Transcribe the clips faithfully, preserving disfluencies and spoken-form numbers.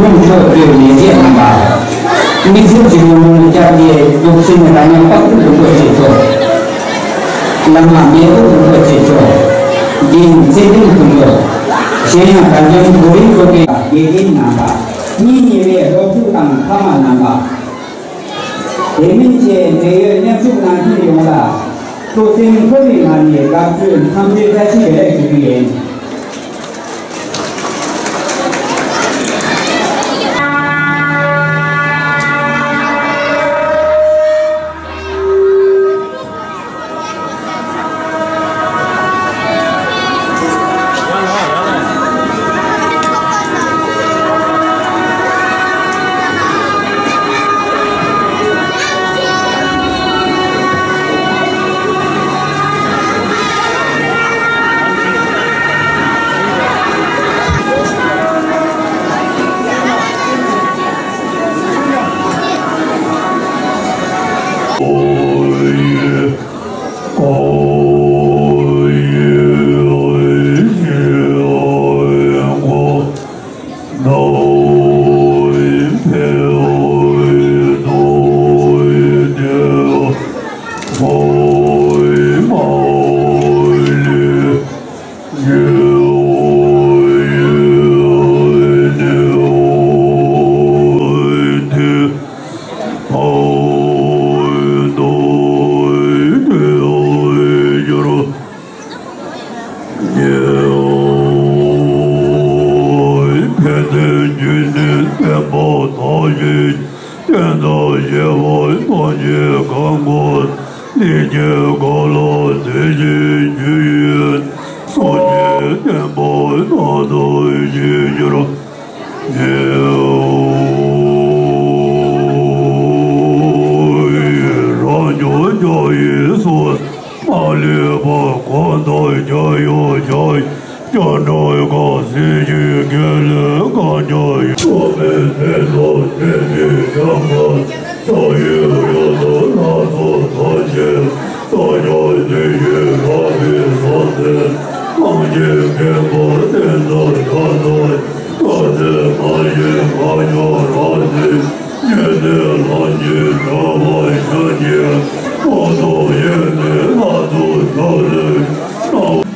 ཁོང་ཚོ་བོད་ལས་བྱེད་རྣམ་པ། དམིགས་བསལ་གྱི་ངོ་སྤྲོད་བསྐྱར་ཟློས་འདུག་སེ་ནས་རང་ཉིད་དཔག་ཏུ་མཁྱེན་པ་ཆེ་ཤོས། བླ་མ་མེས་པོ་མཁྱེན་པ་ཆེ་ཤོས། དགེ་རྒན་ཚེ་བརྟན་མཁྱེན་པ། གཞན་ཡང་དགའ་ལྡན་གོ་རིམ་ཚོགས་པའི་དགེ་རྒན་རྣམ་པ། སྙིང་ཉེ་བའི་སློབ་ཕྲུག་དང་ཕ་མ་རྣམ་པ། དེ་མིན་གྱི་འབྲེལ་ཡོད་མཉམ་ཞུགས་གནང་མཁན་ཡོངས་ལ་ཐུགས་སེམས་མཐོ་བའི་ངང་ནས་དགའ་སྤྲོའི་འཚམས་འདྲིའི་བཀྲ་ཤིས་བདེ་ལེགས་ཞུ་རྒྱུ་ཡིན། ཕན་བདེའི་རྒྱུ་ནི་བསྟན་པ་དག་ཞིང་། བསྟན་དང་བཅས་པ་ཐམས་ཅད་གང་གོ་ལས་ཀྱི་གོ་ལ་དེ་བཞིན་རྒྱུ་ཡི་སངས་རྒྱས་བསྟན་པ་རྟག་ཏུ་བཞུགས་གྱུར། རང་བྱུང་རྒྱ་ཡིས་གསུངས། མ་ལུས་པ་གང་དག་ཀྱང་ཡོངས་བསྐྱངས། སྐྱབས་འགྲོ་གང་སྲིད་ཀྱི་དགེ་ལེགས་གང་ཀྱང་ཡོད། ཐོབ་པའི་ཚེ་ཐོབ་ཚེ་ནི་བྱམས་པ། ས་ཡི་རོ་དང་ལྷ་ཚོགས་ཐམས་ཅད། བདག་ཀྱང་དེ་བཞིན་རགས་པའི་ས་མཚམས། སངས་རྒྱས་མཁས་པ་བསྟན་དང་བྱ་དང་། སྐལ་ལྡན་མ་ཡིན་མ་ཡིན་རང་སེམས། ཉོན་མོངས་ལམ་གྱི་དྲ་བ་ཤར་གྱི། རྟོག་ཚོགས་ཡེ་ནས་ལྷ་ཚོགས་ཕྱག་ལེན་གནང་།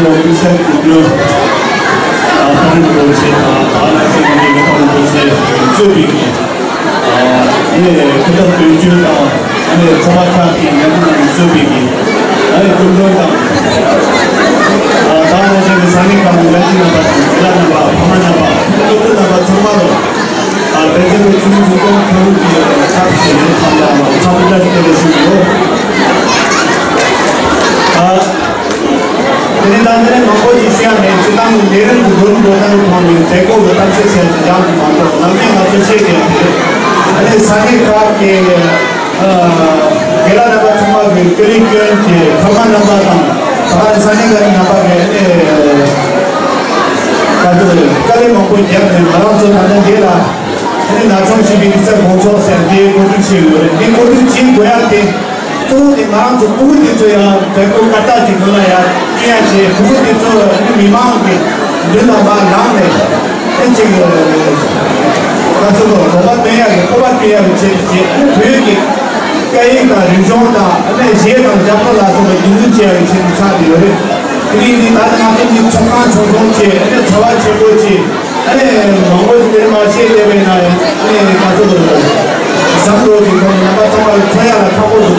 ལོ་ཀུན་གསལ་གྱི་བློན། ཨ་ཧ་རི་རིན་པོ་ཆེ་དང་ཨ་ལ་ཆེན་གྱི་མི་ཕམ་རིན་པོ་ཆེ་གཙོས་པའི་གི་ཨ་ནི་སྐུ་ཚབ་དོན་གཅོད་དང་ཨ་ནི་ཚོགས་པ་ཁག་གི་ལས་ཁུངས་ནང་གཙོས་པའི་གི་ཨ་ནི་སྐུ་མགྲོན་དང་། ཨ་ད་ཨ་ལ་ཆེན་གྱི་ས་གནས་ཁག་གི་འགན་འཛིན་རྣམ་པ་དང་སྤྱི་བླ་རྣམ་པ་ཕ་མ་རྣམ་པ་སློབ་ཕྲུག་རྣམ་པ་ཚང་མ་ལ། ཨ་བོད་རྒྱལ་ལོ་ཆུ་མོ་ཚོ་ཁ་ལུག་གི་ཚབ་ཞུས་ནས་ཚང་མ་ལ་ཚང་མ་བཀྲ་ཤིས་བདེ་ལེགས་ཞུ་གི་ཡོད། ཨ་དེ་ནས་ད་ནས་མང་པོ་ཞིག་ཞུ་ཡ་མེད། སྤྱི་བཏང་གི་ལས་རིམ་གྱི་འགྲོ་འགྲོ་སྟངས་ཀྱི་ཐོག་ནས་མཛད་སྒོ་གི་གཏམ་བཤད་ཟེར་གྱི་འདྲ་མི་མང་པོ་ནམ་རྒྱུན་ང་ཚོ་བཤད་ཀྱི་ཡོད། ཨ་ནི་ས་གནས་ཁག་གི་ཨ་རྒན་ལགས་རྣམ་པ་ཚང་མ་གི་བཀའ་དྲིན་སྐྱོན་གྱིས་ཕ་མ་རྣམ་པ་དང་ད་ག་ས་གནས་ཁག་གི་རྣམ་པ་གི་ཨ་ནི་ད་དུང་དཀའ་ལས་མང་པོ་བརྒྱབ་ནས་ང་རང་ཚོ་ད་ལྟ་འདི་ལ་ཨ་ནི་ན་ཆུང་བྱིས་པའི་དམིགས་བསལ་དགོང་ཚོགས་ཟེར་འདི་གོ་སྒྲིག་བྱས་ཡོད་རེད། འདི་གོ་སྒྲིག་བྱེད་དགོས་ཡ་དེ། གཙོ་བོ་དེ་ང་རང་ཚོ་ཕྲུ་གུ་དེ་ཚོ་ཡང་བོད་སྐད་སྐད་གྲགས་ཅིག་ངོས་ལ་ཡང་སྐྱེ་ཡ་བྱས། ཕྲུ་གུ་དེ་ཚོ་མི་མང་གི་མདུན་ལ་མར་ལངས་ནས་ཨེ་ཅིག་ང་ཚོ་ལ་གོ་བ་སྟོན་ཡ་གི་སྤོབས་པ་སྟོན་ཡ་གི་ཆེད་དུ་བྱས། ཨ་ནི་བོད་ཀྱི་སྐད་ཡིག་དང་རིག་གཞུང་དང་ཨ་ནི་གཞས་དང་རྒྱ་སྐོར་ལ་སོགས་པ་རྒྱུན་འཛིན་བྱེད་ཡ་གི་ཆེད་དུ་ཆགས་བསྡད་ཡོད་རེད། དེ་རིང་འདི་ད་ལྟ་ང་ཚོ་འདི་ཚོགས་ཁང་ཆུང་ཆུང་བྱས། ཨ་ནི་ཚོར་བ་ཆེན་པོ་བྱས། ཨ་ནི་མང་པོ་ཞིག་དེར་མ་བཤད་བསྡད་པ་ཡིན་ན་ཡང་ཨ་ནི་ང་ཚོ་ལ་བསམ་བློ་ཞིག་ཐོག་ནས་རྣམ་པ་ཚང་མ་ལ་མཚོན་ཡག་ལ་ཁག་པོ་འདུག་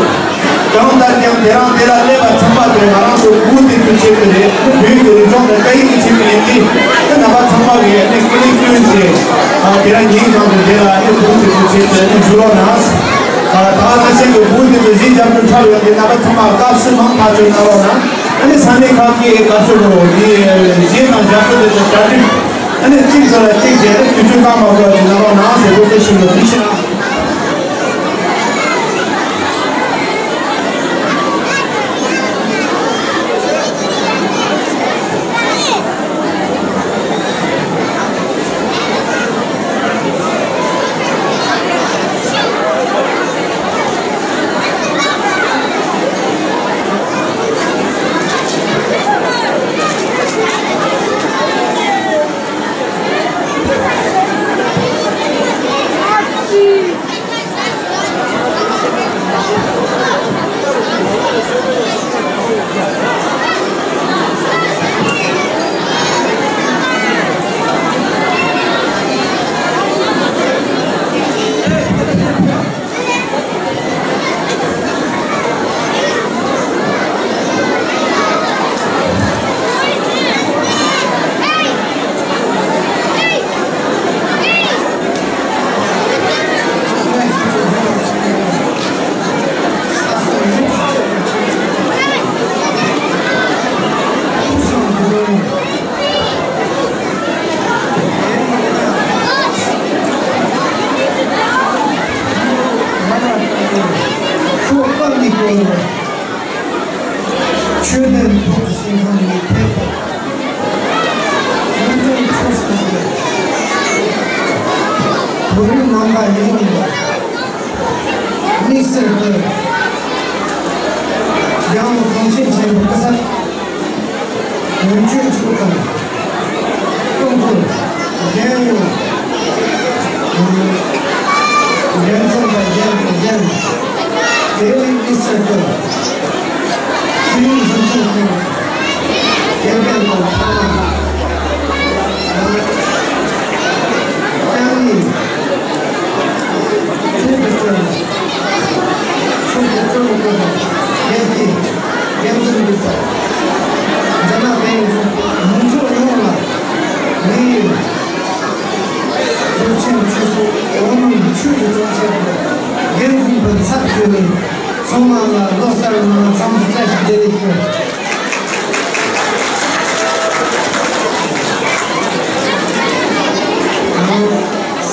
གང་ལྟར་ཀྱང་དེ་རང་དེ་ལ་སླེབས་པ་ཚང་མ་དེ་ང་རང་ཚོ་ཕྲུ་གུ་དེ་ཚོའི་ཆེད་དུ་རེད། བོད་ཀྱི་རིག་གཞུང་དང་སྐད་ཡིག་གི་ཆེད་དུ་ཡིན་ཏེ། ཨ་ནི་རྣམ་པ་ཚང་མ་གིས་ཨ་ནི་སྐུ་ལས་བསྐྱོན་བྱས། ཨ་དེ་རང་ཉིན་གང་དུ་དེ་ལ་ཨ་ནི་ཕྲུ་གུ་དེ་ཚོའི་ཆེད་དུ་ཨ་ནི་བཞུགས་རོགས་གནང་། ཨ་ད་ག་ནང་བཞིན་གྱི་ཕྲུ་གུ་དེ་ཚོ་གཞས་རྒྱབ་སྐྱོར་འཁྲབ་ཡོང་དུས་རྣམ་པ་ཚང་མ་དགའ་བསུ་མང་ཐག་ཆོད་གནང་རོགས་གནང་། ཨ་ནི་ས་གནས་ཁག་གིས་དགའ་བསུ་རོགས་ཀྱིས་གཞས་དང་རྒྱབ་སྐྱོར་དེ་ཚོ་གྲ་སྒྲིག་ཨ་ནི་གཅིག་ཚོ་ལ་གཅིག་བྱས་ཏེ་དུས་ཚོད་བཀག་མ་དགོས་པ་ཞིག་གནང་རོགས་གནང་ཟེར་སྐུ་ཁམས་བཟང་ལ་ཐུགས་རྗེ་ཆེ་གནང་། ཆོས་ལྡན་ཐུགས་ཀྱི་ཞིང་ཁམས་ནས་ཕེབས། ཡོན་ཏན་ཆོས་སུ་སྐྱེས། བོད་རིགས་རྣམ་པ་ཡིད་འོང་བ། དམིགས་བསལ་དུ། རྒྱལ་བ་གངས་ཅན་ཆེན་པོ་སྐུ་ཚབ། ཡོན་མཆོད་ཚོགས་དང་། སྐུ་མགྲོན། རྒན་ཡོལ། རྒན་འཛིན་དང་རྒན་རྒན། དེ་བས་དམིགས་བསལ་དུ། ཤེས་ཡོན་འཛིན་སྐྱོང་ཁང་། དགེ་རྒན་དང་ཕ་མ། ལྕམ་ཡིན། ཁྱེད་ཀྱི་བརྩོན། ཁྱེད་ཀྱི་བརྩོན་འགྲུས་དང་། ཡར་རྒྱས། ཡར་རྒྱས་འགྲུབ་པ། རྒྱ་ནག་པའི་མང་ཚོགས་ཡོངས་ལ་ངས་རྫོགས་ཆེན་ཆོས་སྲིད་འོག་མིན་ཆོས་ཀྱི་རྫོགས་ཆེན་དུ་འགན་འཛིན་པའི་ཚབ་ཞུས་ནས་ཚང་མ་ལ་ལོ་གསར་ནང་འཚམས་འདྲི་བཀྲ་ཤིས་བདེ་ལེགས་ཞུ།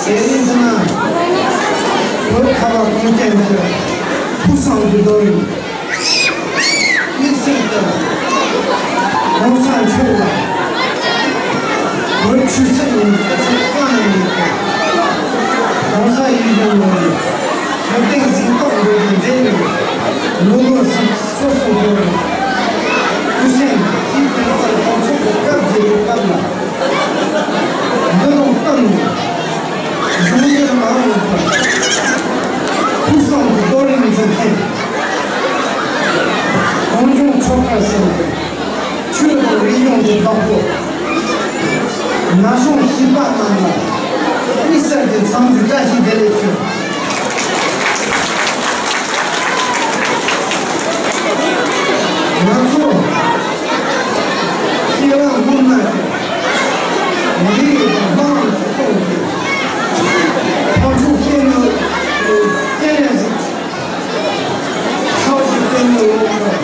དེ་རིང་འདི་ན་བོད་ཁ་བ་གངས་ཅན་གྱི་ཕུགས་བསམ་གྱི་རྡོ་རིང་། དམིགས་བསལ་དུ་༸གོང་ས་མཆོག་ལ་བོད་ཆོས་སྲིད་གཉིས་སྐུ་ཚེ་བརྟན་པའི་གོང་ས་ཡིད་བཞིན་ནོར་བུའི་ཞབས་སྟེགས་གཟེངས་རྟགས་འགྲོ་རྒྱུ་མཛད་ནས་ལོ་ལོ་སོ་སོ་སོ་སོ་སྐུ་ཞབས་ཀྱི་དེ་ཚོ་གྲོང་ཚོ་གི་སྐབས་བརྗེ་བའི་སྐབས་ལ་འདི་དང་བསྟུན་ནས། འབྱུང་འགྱུར་མ་འོངས་པར་ཕུགས་བསམ་གྱི་རྡོ་རིང་འཛིན་མཁན། གངས་ལྗོངས་ཆོལ་ཁ་གསུམ་གྱི་ཆོས་དང་རིག་ ན་གཞོན་གཞིས་པ་རྣམས་ལ་དམིགས་བསལ་གྱི་འཚམས་འདྲི་བཀྲ་ཤིས་བདེ་ལེགས་ཞུ། ང་ཚོ་ཤེས་རབ་སྔོན་མ་གི་འདིའི་དབང་གི་ཁོང་གི་ཕ་ཕྲུག་སྐྱེས་ནས་སྐྱེས་ནས། ཕྱོགས་ཀྱི་བསྟན་པའི་འོག་ཏུ།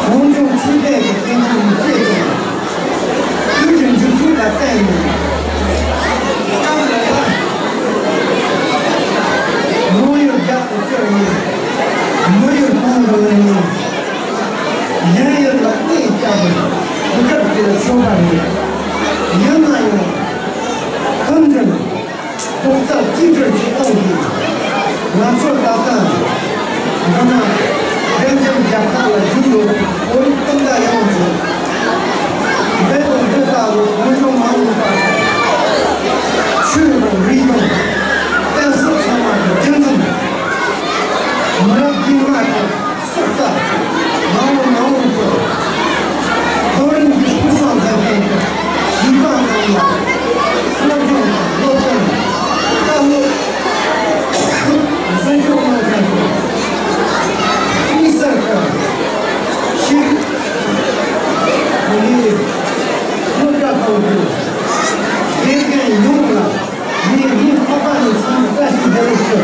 གངས་ལྗོངས་ཆོས་ལྡན་གྱི་བསྟན་འཛིན་ཡིད་ཆེས་ཀྱང་། དུས་ཀྱི་འགྱུར་ཁུག་ལ་བརྟེན་ནས། སྐབས་ལ་ལ། ངོ་ཡོད་རྒྱ་དུ་བསྐྱུར་ནས། མི་ཡོད་གོང་དུ་ལེན་ནས། ཡུན་ཡུན་ལ་གནས་བསྐྱལ་བའི་དུས་སྐབས་དེར་ཤོར་བ་རེད། ཡིན་ན་ཡང་། མཐུན་སྒྲིལ། རྡོག་རྩ་གཅིག་སྒྲིལ་གྱི་དབང་གིས། ང་ཚོ་ད་ལྟ་འདི་ན་སྦེལ་ཇམ་རྒྱལ་ཁབ་ལ་བཞུགས་ཡོད་བོད་རིགས་སྤུན་ཟླ་ཡོངས་ཀྱིས། འདི་དང་འདི་ལྟ་བུའི་ངོ་བོ་མ་འོངས་པར་ཆོས་དང་རིག་གཞུང་བསྟན་སྲིད་ཚང་མ་གི་རྒྱུན་འཛིན། མི་རབས་རྗེས་མ་གི་སྲོག་རྩ། མ་འོངས་མ་འོངས་ཀྱི་མཐོ་རིམ་གྱི་སྐུ་སྲུང་ལྷན་ཁང་གི་གཞིས་པ་རྣམས་ལ་སློབ་སྦྱོང་དང་སློབ་སྟོན། བཀའ་སློབ། འཛིན་སྐྱོང་གནང་མཁན་གྱི་དམིགས་བསལ་གྱི་ཤེས་རིག་ནི་སློབ་གྲྭ་ཁག་གི་དགེ་རྒན་ཡོངས་ལ། ངས་ངའི་ཁོག་པ་ནས་འཚམས་འདྲི་བཀྲ་ཤིས་བདེ་ལེགས་ཞུ།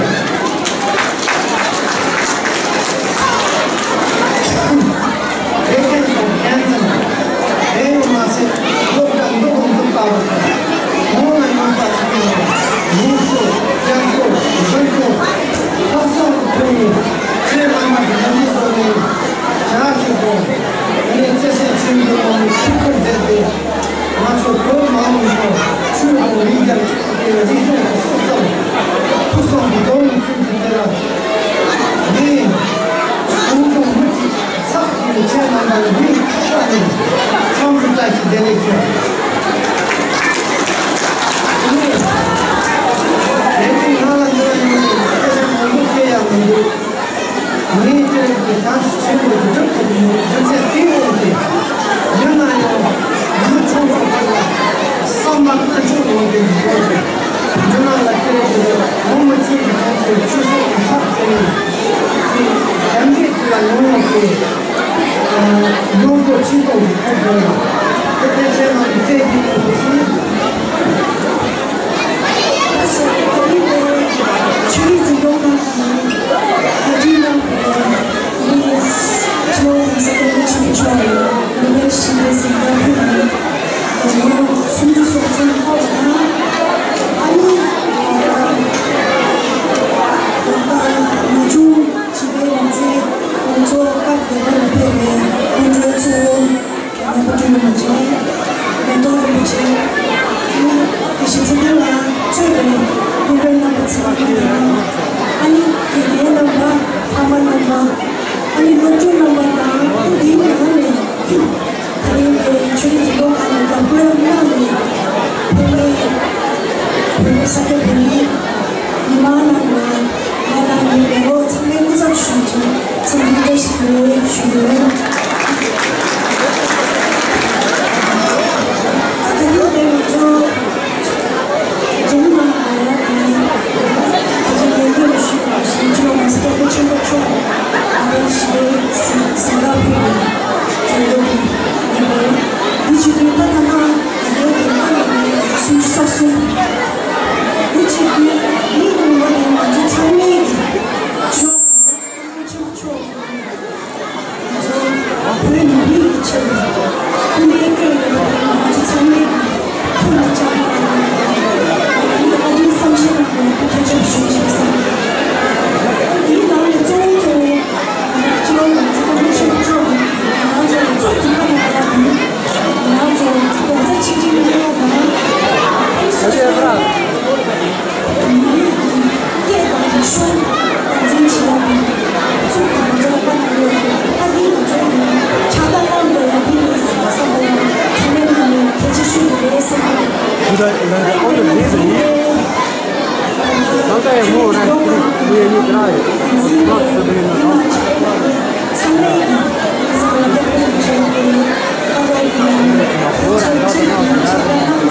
དགེ་རྒན་དང་འགན་འཛིན། དེ་ཡང་མ་ཟད་སློབ་གྲྭ་འདུ་དང་འདུ་ལྟ་བུ་དང་། གོང་ལ་ཡོང་པ་ཚང་མ་ལ་ཡུལ་སྲོལ། སྐྱབས་སྲོལ། འཛིན་སྐྱོང་། ལྷག་བསམ་དུ་ཕུལ་ནས་ཁྱེད་རྣམ་པ་གི་ལམ་ལུགས་བཟོ་ནས་བྱ་ཞིག་དང་། ངས་བརྩེ་སེམས་ཆེན་པོའི་ངང་ནས་ཐུགས་ཁུར་མཛད་དེ། ང་ཚོ་བོད་མི་མང་པོ་ཆོས་དང་རིག་གཞུང་། རིག་གཞུང་གི་སྲོལ་གཏོད། ཕུགས་བསམ་གྱི་རྡོ་རིང་བཙུགས་ཀྱི་དེ་ལ། ངས་གངས་ལྗོངས་མི་གཅིག་ཚབ་ཀྱིས་ཁྱེད་རྣམ་པ་ལ་སྙིང་ཐག་པ་ནས་འཚམས་འདྲི་བཀྲ་ཤིས་བདེ་ལེགས་ཞུ། དེ་ནས་དེ་རིང་ང་ལ་འདི་ལ་ཡོང་ནས་སྐད་ཆ་མང་པོ་བཤད་ཡག་མི་འདུག་ངས་དེ་རིང་གི་ཞབས་ཕྱི་ཆེན་པོ་ཞིག་སྒྲུབ་ཐུབ་མེད། རྒྱུ་མཚན་དེའི་འོག་ཏུ། ཡིན་ན་ཡང་མི་ཆུང་ཆུང་ཅིག་ལ་བསམ་པ་རྣལ་འབྱོར་ངང་གིས་བཟོས་ཏེ། འདི་ནང་ལ་དེ་རིང་གི་ངོ་མི་ཚོས་ཀྱི་ཐོག་ཏུ་ཆོས་སྲིད་ཀྱི་ཚབ་བྱས་ནས། དེ་ཞབས་འདེགས་ཀྱི་ལ་ཡོང་ཡོང་སྟེ། ཡོང་སྒོ་ཆེ་མཐོང་གི་ཐོག་ཏུ་དེ་དེ་ཚེ་ནང་གི་རྩེ་གཅིག་ཏུ་ཕྱིན། ད་སོ་ཏེ་ཏེ་ཆོས་རིག་འཛིན་སྐྱོང་ཁང་གི་བཀའ་དྲིན་གནང་བའི་ཆོས་དང་ས་ཁུལ་ཆེན་པོ་ཆོག་ཡོད། ལུང་པའི་ཞིང་ལས་ཟིན་པ་ཕུལ་ནས་ལོ་སུམ་ཅུ་སོ་གསུམ་འཁོར་བ་དང་། ཨ་ནི་ད་ལྟ་ན་ཆུང་བྱིས་པའི་ལག་རྩལ་ང་ཚོ་སྐབས་བདེ་བ་ལ་ཕེབས་པའི་སྐུ་མགྲོན་གཙོ་བོ། རིན་པོ་ཆེ། མེ་ཏོག་རིན་པོ་ཆེ། དེ་བཞིན་ཚེ་བརྟན་ལགས་གཙོས་པའི་སྐུ་མགྲོན་རྣམ་པ་ཚང་མ་དང་། ཨ་ནི་དགེ་རྒན་རྣམ་པ། ཕ་མ་རྣམ་པ། ཨ་ནི་སློབ་ཕྲུག་རྣམ་པ་དང་། དེའི་ནང་ནས་ད་རིང་གི་ཆོས་རིག་འཛིན་སྐྱོང་ཁང་ནས་རྒྱབ་སྐྱོར་གནང་ནས་ཕེབས་པའི་བོད་ས་སྐྱ་བོད་མིའི་མི་མང་རྣམས་ལ། ང་དང་ངའི་མེས་པོ་ཚང་མའི་སྐུ་ཚབ་ཞུས་ཀྱི་འཚམས་འདྲི་བཀྲ་ཤིས་བདེ་ལེགས་ཞུ་རྒྱུ་ཡིན། ད་ལྟ་ཡིན་པའི་ང་ཚོ་རྫོང་ནང་ལ་ཡ་དེ་ད་ལྟ་ངས་སྔོན་ལ་ཞུས་པ་བཞིན་ཅི་ལོ་མ་སི་ཀ་ཆེན་པོ་མཆོག་ང་ཚོ་ཞི་བའི་གཟིམ་གཟིམ་འགག་ཕེབས་པའི་རྫོང་སྒོ་དེ་ཡིན་པས། འདི་བྱེད་དུས་ད་ལྟ་ང་ད་ལྟའི་དེ་ལ་ང་ཚོ་སུམ་ཅུ་སོ་གསུམ། འདི་བྱེད་དུས་འདིའི་དགོངས་པ་དེ་ང་ཚོ་ཚང་མས་ཀྱི་ཆོག་ཆོག་ཆོག་ང་ཚོ་བོད་མི་རིགས་ཀྱི་ཆེད་དུ་སྐུ་ལས་བསྐྱོན་ཡོད་པ་དེ་ང་ཚོ་ཚང་མས་ཀྱི་ཐུགས་ལ་བཅངས་ཡོད་པ་དང་། ཨ་ནི་བཀའ་དྲིན་བསམ་ཤེས་གནང་དགོས་པའི་ཐུགས་རྗེ་ཆེ་ཞུ་ཆེད་བསམ། འདིའི་ནང་ནས་གཙོ་བོ་གཙོ་བོ།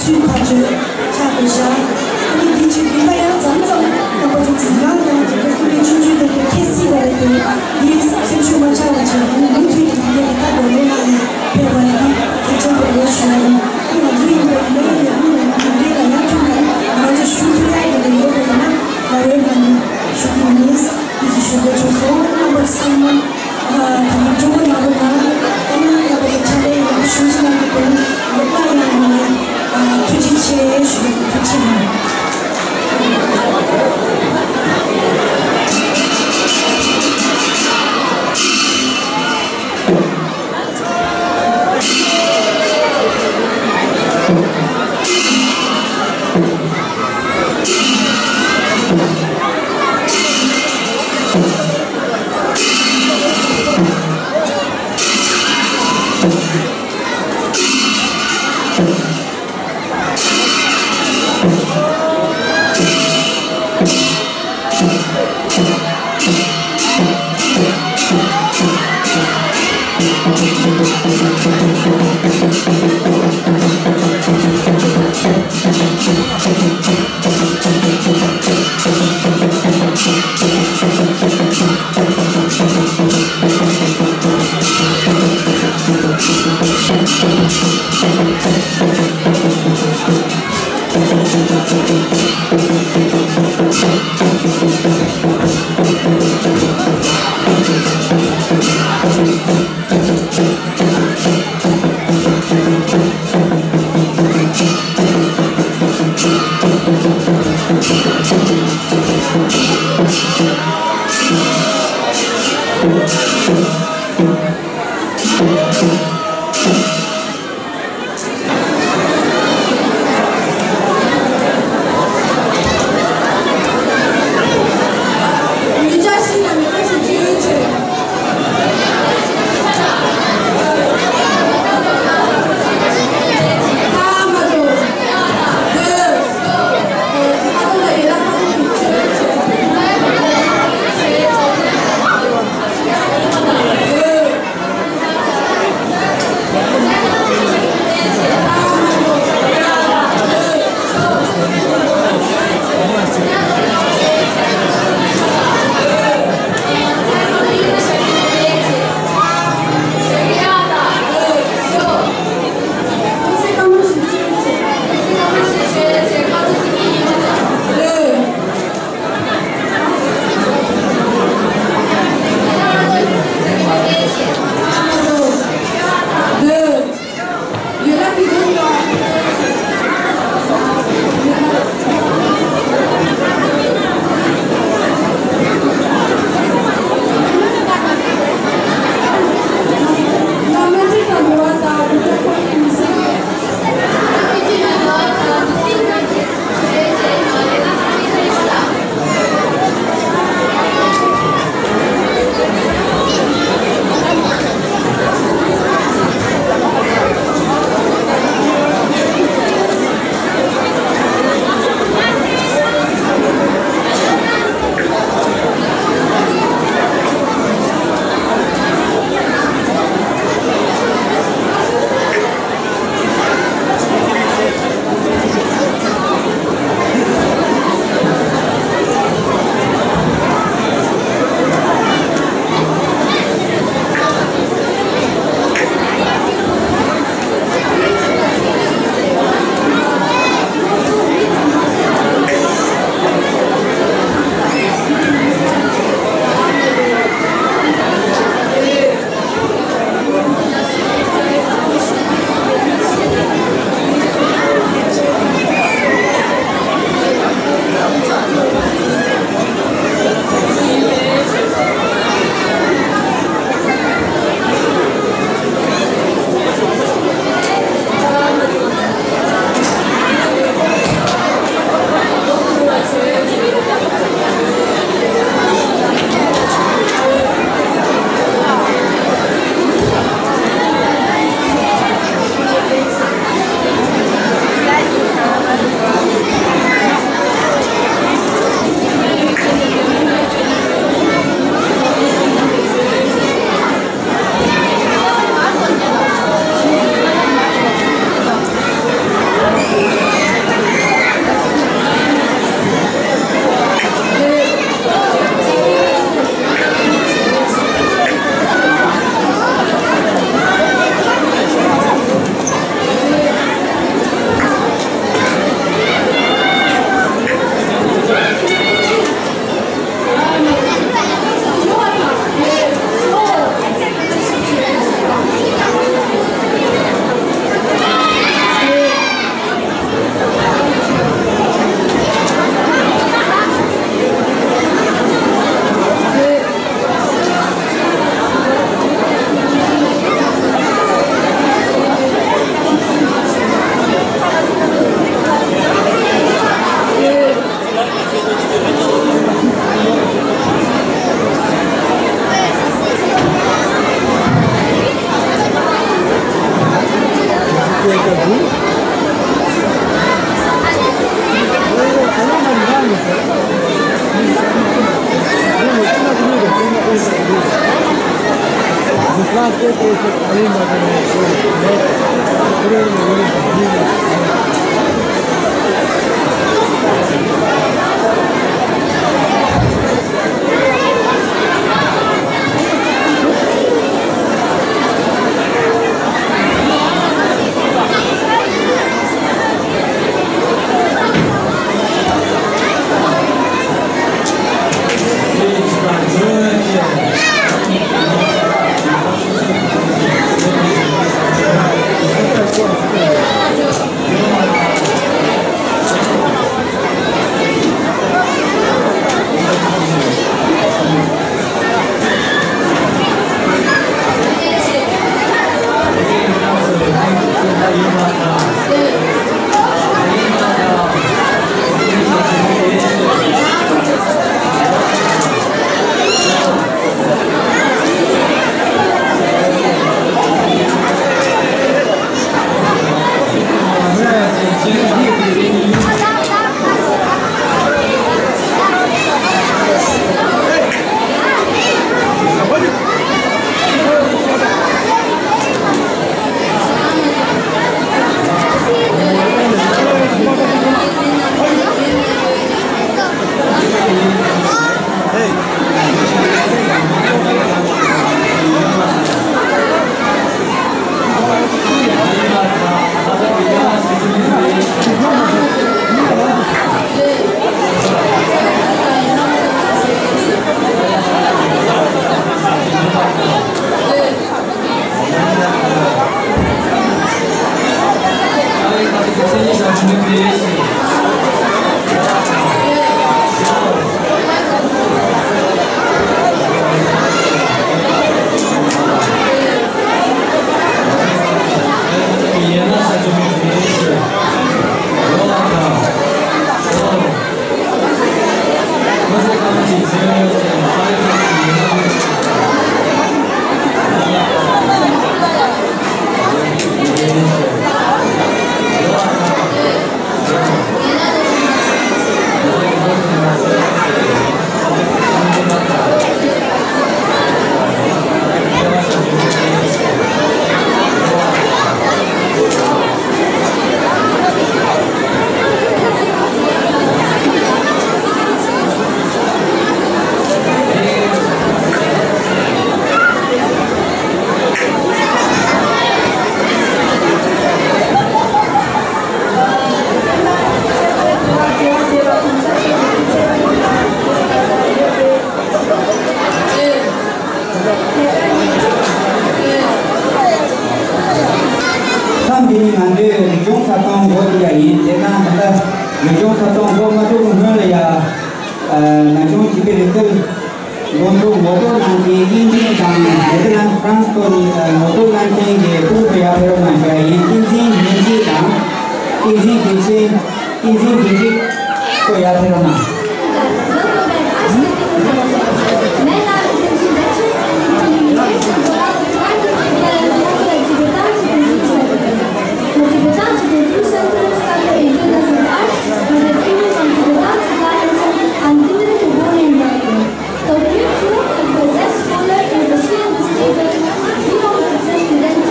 ཚུལ་ཐག་ཆོད་ཆགས་པའི་ཤ། ཨ་ནི་འདི་ཆུ་འདི་ལ་ཡང་མཚམས་མཚམས་རྣམ་པ་ཚོ་འཛིན་ཁང་དང་དེ་འདྲ་ཀུན་ལས་ཆུང་ཆུང་དེ་འདྲ་ཁྱད་སྲིད་པ་རེད་དེ། འདི་སེམས་ཤུགས་མ་ཆག་པ་བྱས་ནས་མུ་མཐུད་ནས་འདི་གའི་ཐག་རིང་ལ་ཡང་ཕེབས་པ་ཡིན། ཐུགས་རྗེ་ཆེན་པོ་ཡོད་ཞུ་ཡ་ཡིན། ཨ་ང་ཚོ་ཡིན་པ་ཡིན་ན་ཡང་ཡང་མུ་ལ་འདི་འདྲའི་ལ་ཡང་ཐུག་ན་ང་ཚོ་ཞུ་ཐུབ་ཡ་ཡིན་པ་ཡོད་པ་ཡིན་ན་ང་རོའི་ནང་ནས་ཞུ་གི་ཡིན། འདི་ཞུ་དགོས་བྱུང་སོང་། རྣམ་པ་ཚང་མ། ད་ནི་ཀྲུང་གོ་ནང་ལོགས་ལ་ཨ་ནི་ལ་ཕྱག་ལས་ཡག་པོ་ཞེ་ཅིག་གནང་གི་འདུག་ལགས། སླར་ཡང་ནས་ཐུགས་རྗེ་ཆེ་ཞུ་རྒྱུ། ཐུགས་རྗེ་ཆེ། མཚམས་འདི་ནི་ང་ཚོའི་རིག་གཞུང་ཁ་སྟོང་སྒོ་ཕྱེ་ཡ་ཡིན། དེ་ན་ད་ལྟ་རིག་གཞུང་ཁ་སྟོང་སྒོ་མ་ཕྱེ་བའི་སྔོན་ལ་ཡ། ཨ། ན་ཆུང་བྱིས་པའི་རིག་རྩལ་འགོ་འཛུགས་ངོ་རྒོལ་གནང་མཁན་དབྱིན་ཇི་དང་ནེ་ཐར་ལན་ཧྥ་རན་སི་སོགས་ནས་ངོ་རྒོལ་གནང་མཁན་གྱི་ཕྲུ་གུ་ཚོ་ཡར་ཕེབས་རོགས་གནང་ཞུ་ཡ་ཡིན། བསྟན་འཛིན་སྙན་རྒྱལ་དང་། བསྟན་འཛིན་དགེ་ཆེ། བསྟན་འཛིན་དགེ་སྒྲིག་སོགས་ཡར་ཕེབས་རོགས་གནང་། Tokyo two, it possessed scholar and Asian speaker, three hundred students,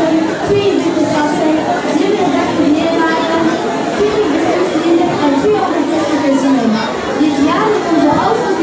three hundred professor, zero daftar, three business leader, and three hundred test personnel. Yet Yaro also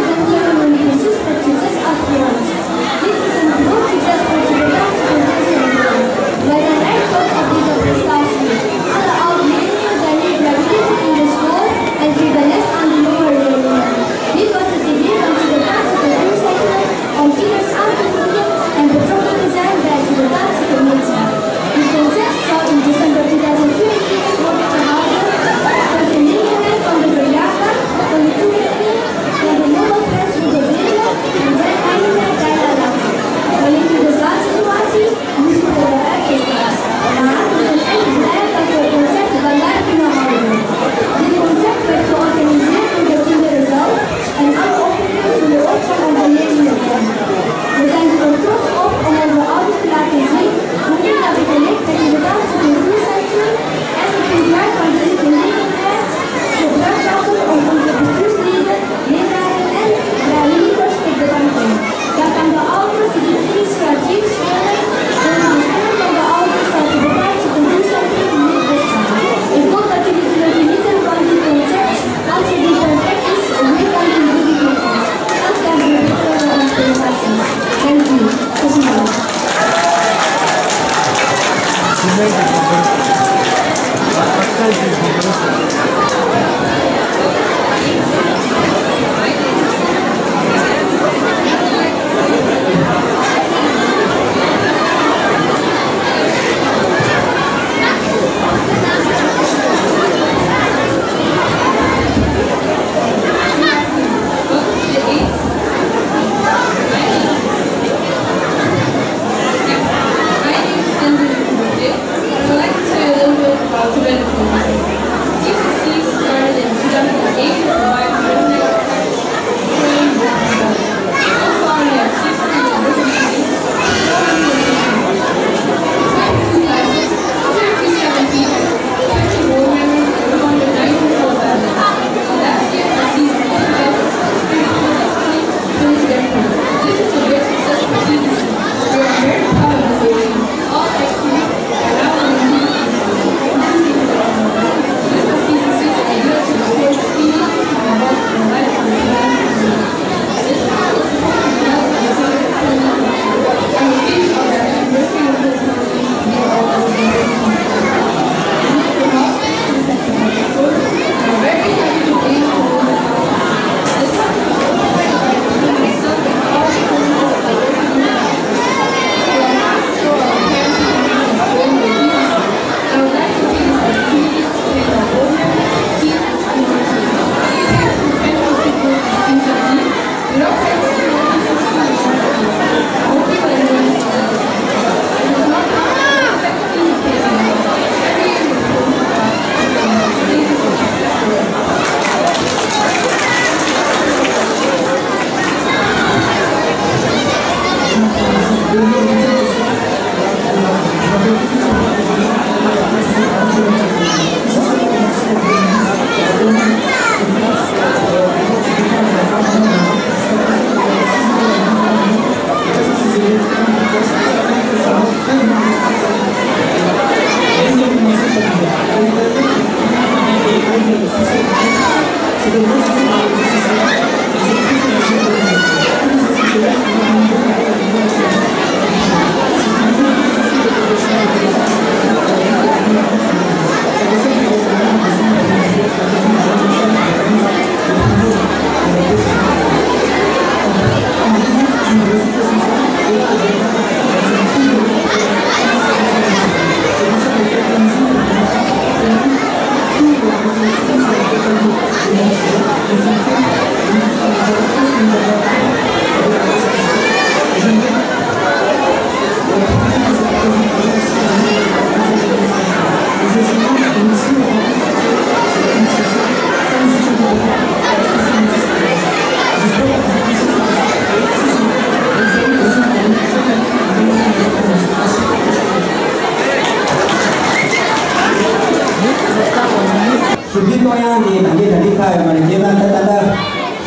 ཞུ་རྒྱུའི་གཏོང་ཡག་འདི་ད་གིན་ད་གིན་ཚར་ཡོད་མ་རེད། རྗེས་མ་ད་ད་ལྟ་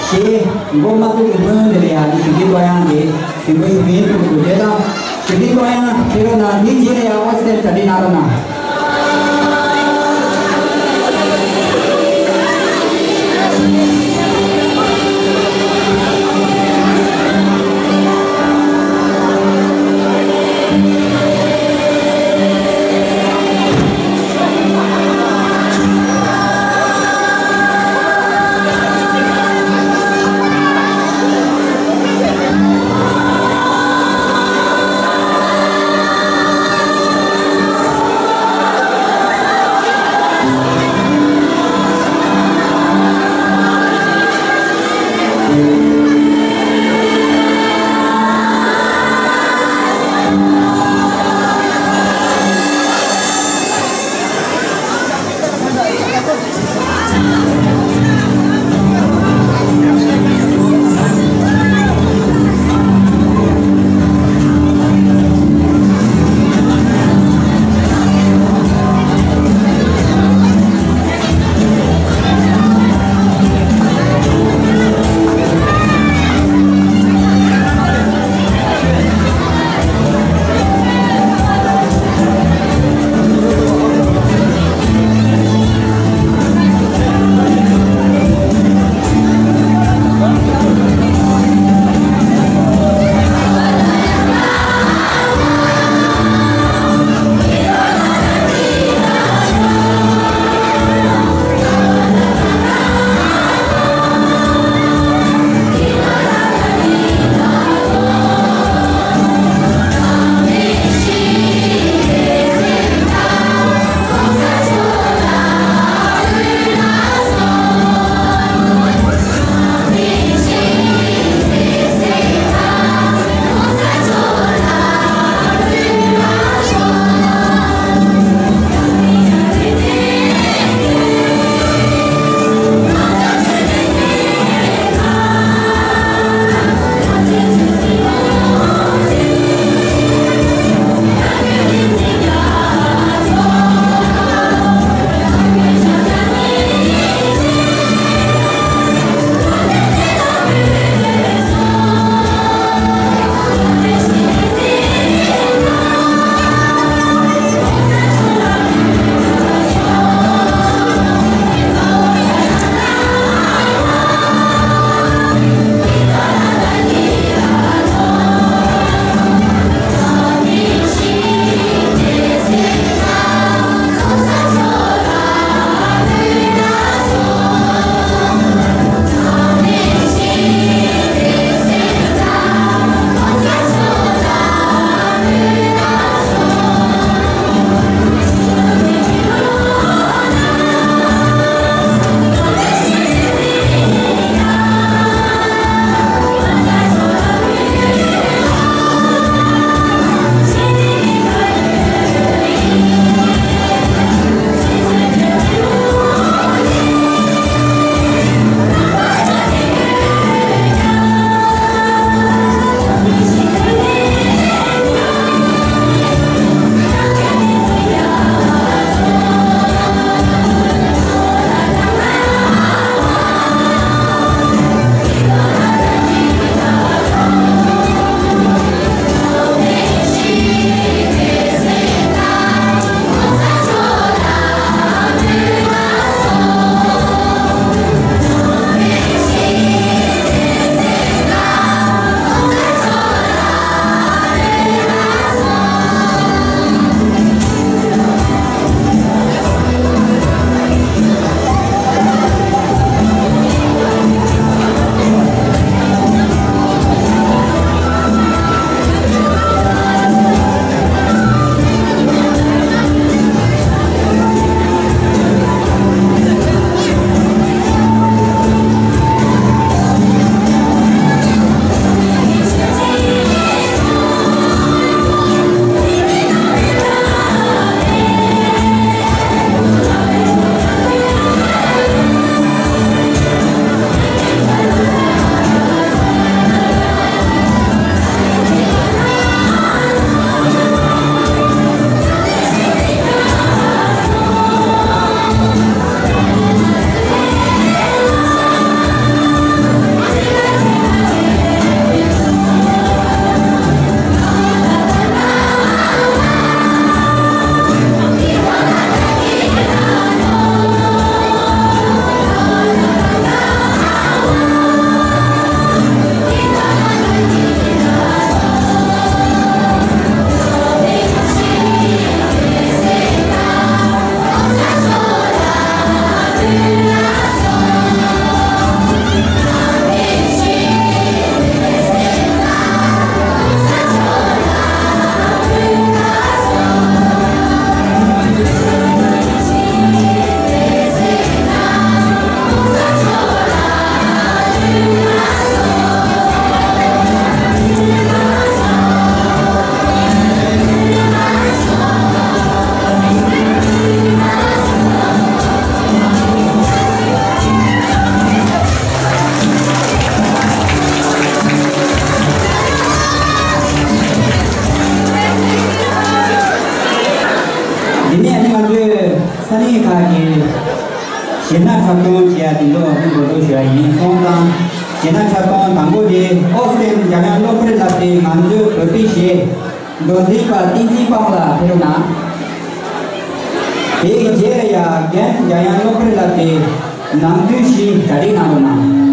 ཞེས་མགོ་མ་ཚོས་ཀྱི་སྔོན་འདི་ལ་ཡང་འདི་ཞུ་རྒྱུའི་གཏོང་ཡག་འདི་གཟིགས་མོ་ཞུ་མཁན་ཚོ་གི་འགོ་འབྱེད་དང་། ཞུ་རྒྱུའི་གཏོང་ཡག་ཕེབས་རོགས་གནང་། འདི་རྗེས་ལ་ཡང་ཨོ་སི་ཊེལ་གྲ་སྒྲིག་གནང་རོགས་གནང་། གཞས་སྣ་འཁྲབ་སྟོན་བྱེད་ཡ་དེ་ཚོ་ཨ་ཁུ་འགོ་འཛུགས་ཞུ་ཡ་ཡིན། སོང་ཙང་གཞས་སྣ་འཁྲབ་སྟོན་དང་པོ་དེ་ཨོ་སི་ཀྲན་འཇམ་དབྱངས་སློབ་གྲྭའི་བསླབ་གྲྭའི་ང་ཚོའི་བོད་པའི་གཞས་མདོ་འཛིན་པ་བསྟན་འཛིན་དཔལ་ལགས་ཕེབས་རོགས་གནང་། དེའི་རྗེས་ལ་ཡ་རྒན་འཇམ་དབྱངས་སློབ་གྲྭའི་བསླབ་གྲྭའི་ནམ་དུས་བཞི་གྲ་སྒྲིག་གནང་རོགས་གནང་།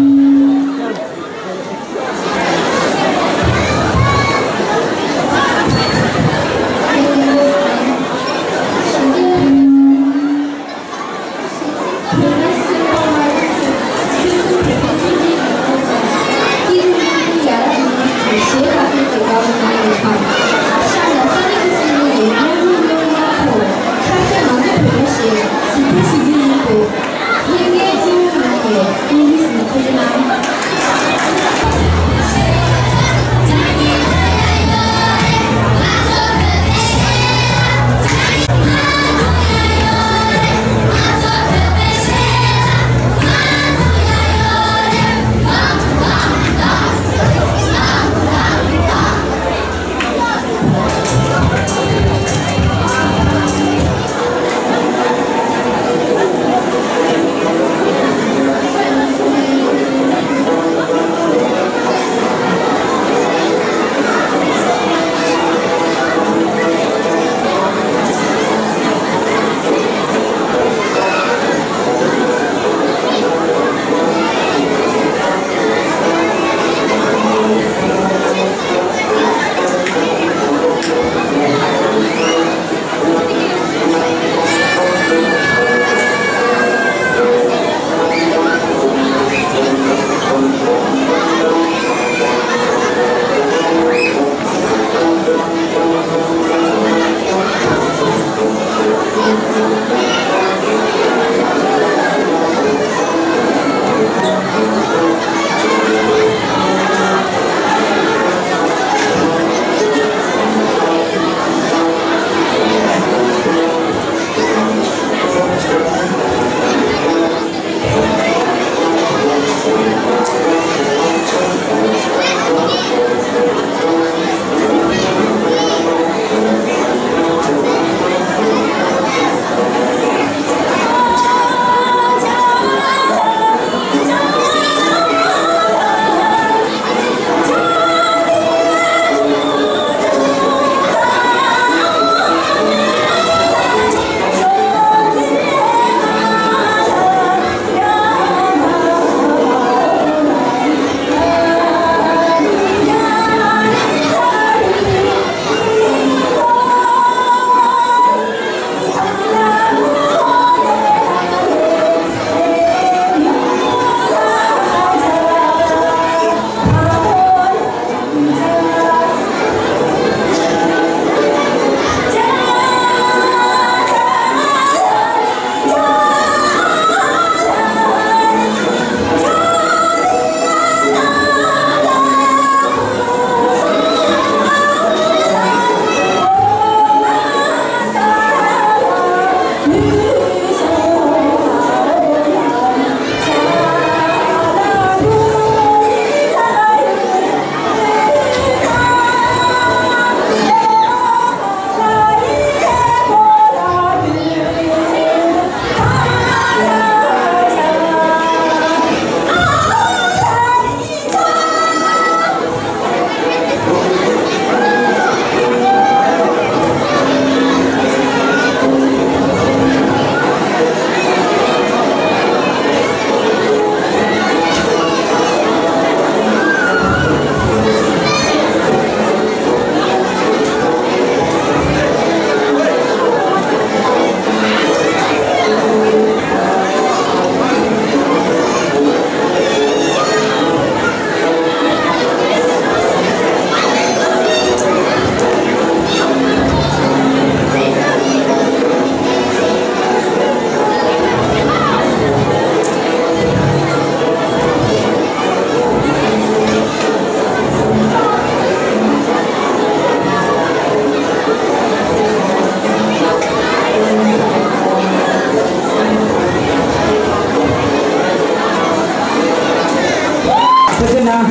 ཐུགས་རྗེ་གནང་།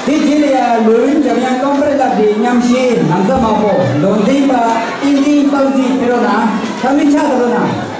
དེ་རྗེས་ལ་ཡང་ལོ་ཡུན་འཇམ་དབྱངས་ཀློག་པར་བསླབ་པའི་མཉམ་ཞུགས་ན་བཟའ་དམར་པོ་མདོ་འཛིན་པ་བསྟན་འཛིན་དཔལ་གཟིགས་ཕེབས་རོགས་གནང་། ཁ་མིན་ཕྱག་རྡོ་རོགས་གནང་།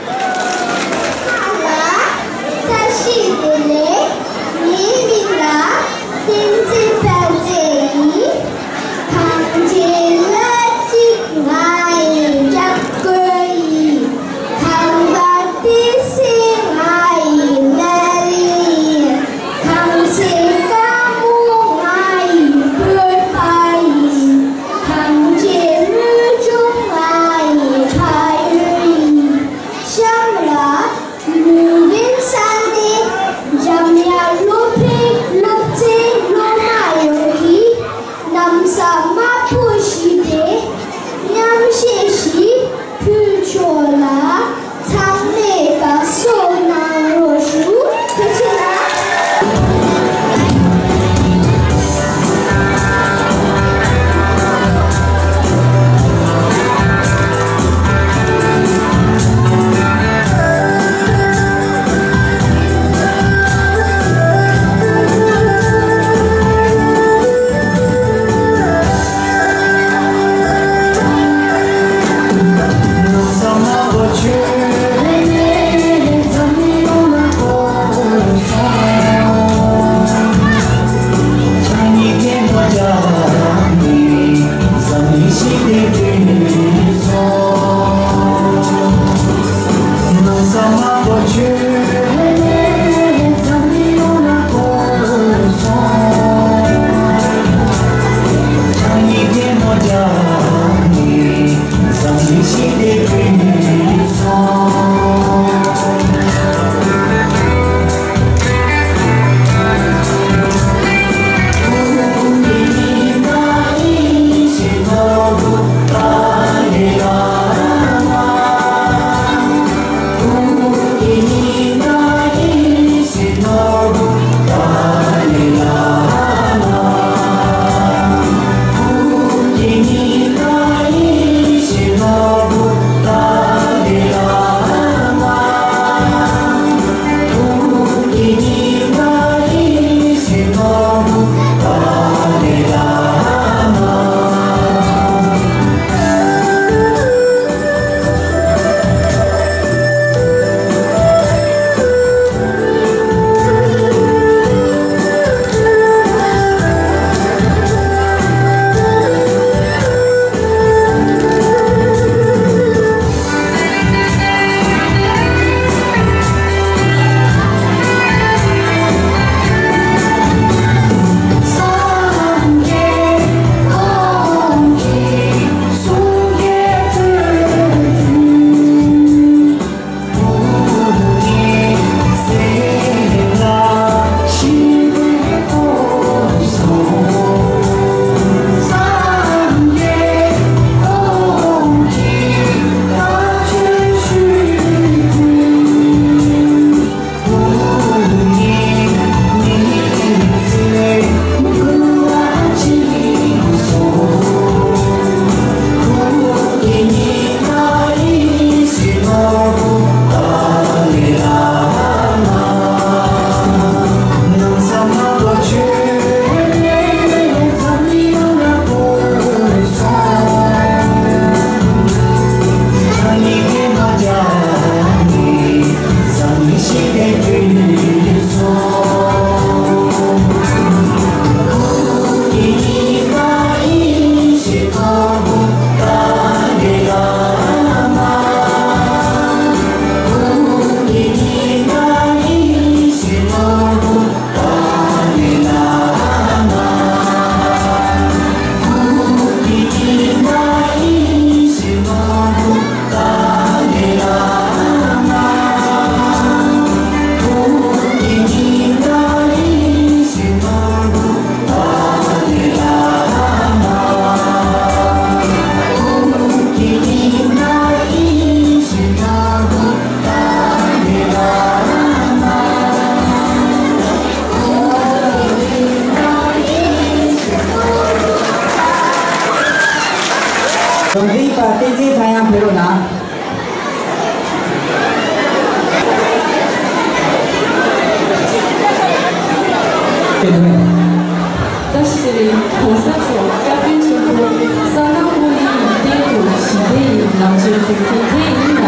བཀྲ་ཤིས་བདེ་ལེགས། གོང་ས་མཆོག་སྐྱབས་མགོན་ཆེན་པོ་ས་ག་ཟླ་བ་འདིའི་སྟེང་དུ་ཞི་བདེ་ཡི་ལམ་སྲོལ་བྱུང་མཁན་དེ་ཡིན་ལ།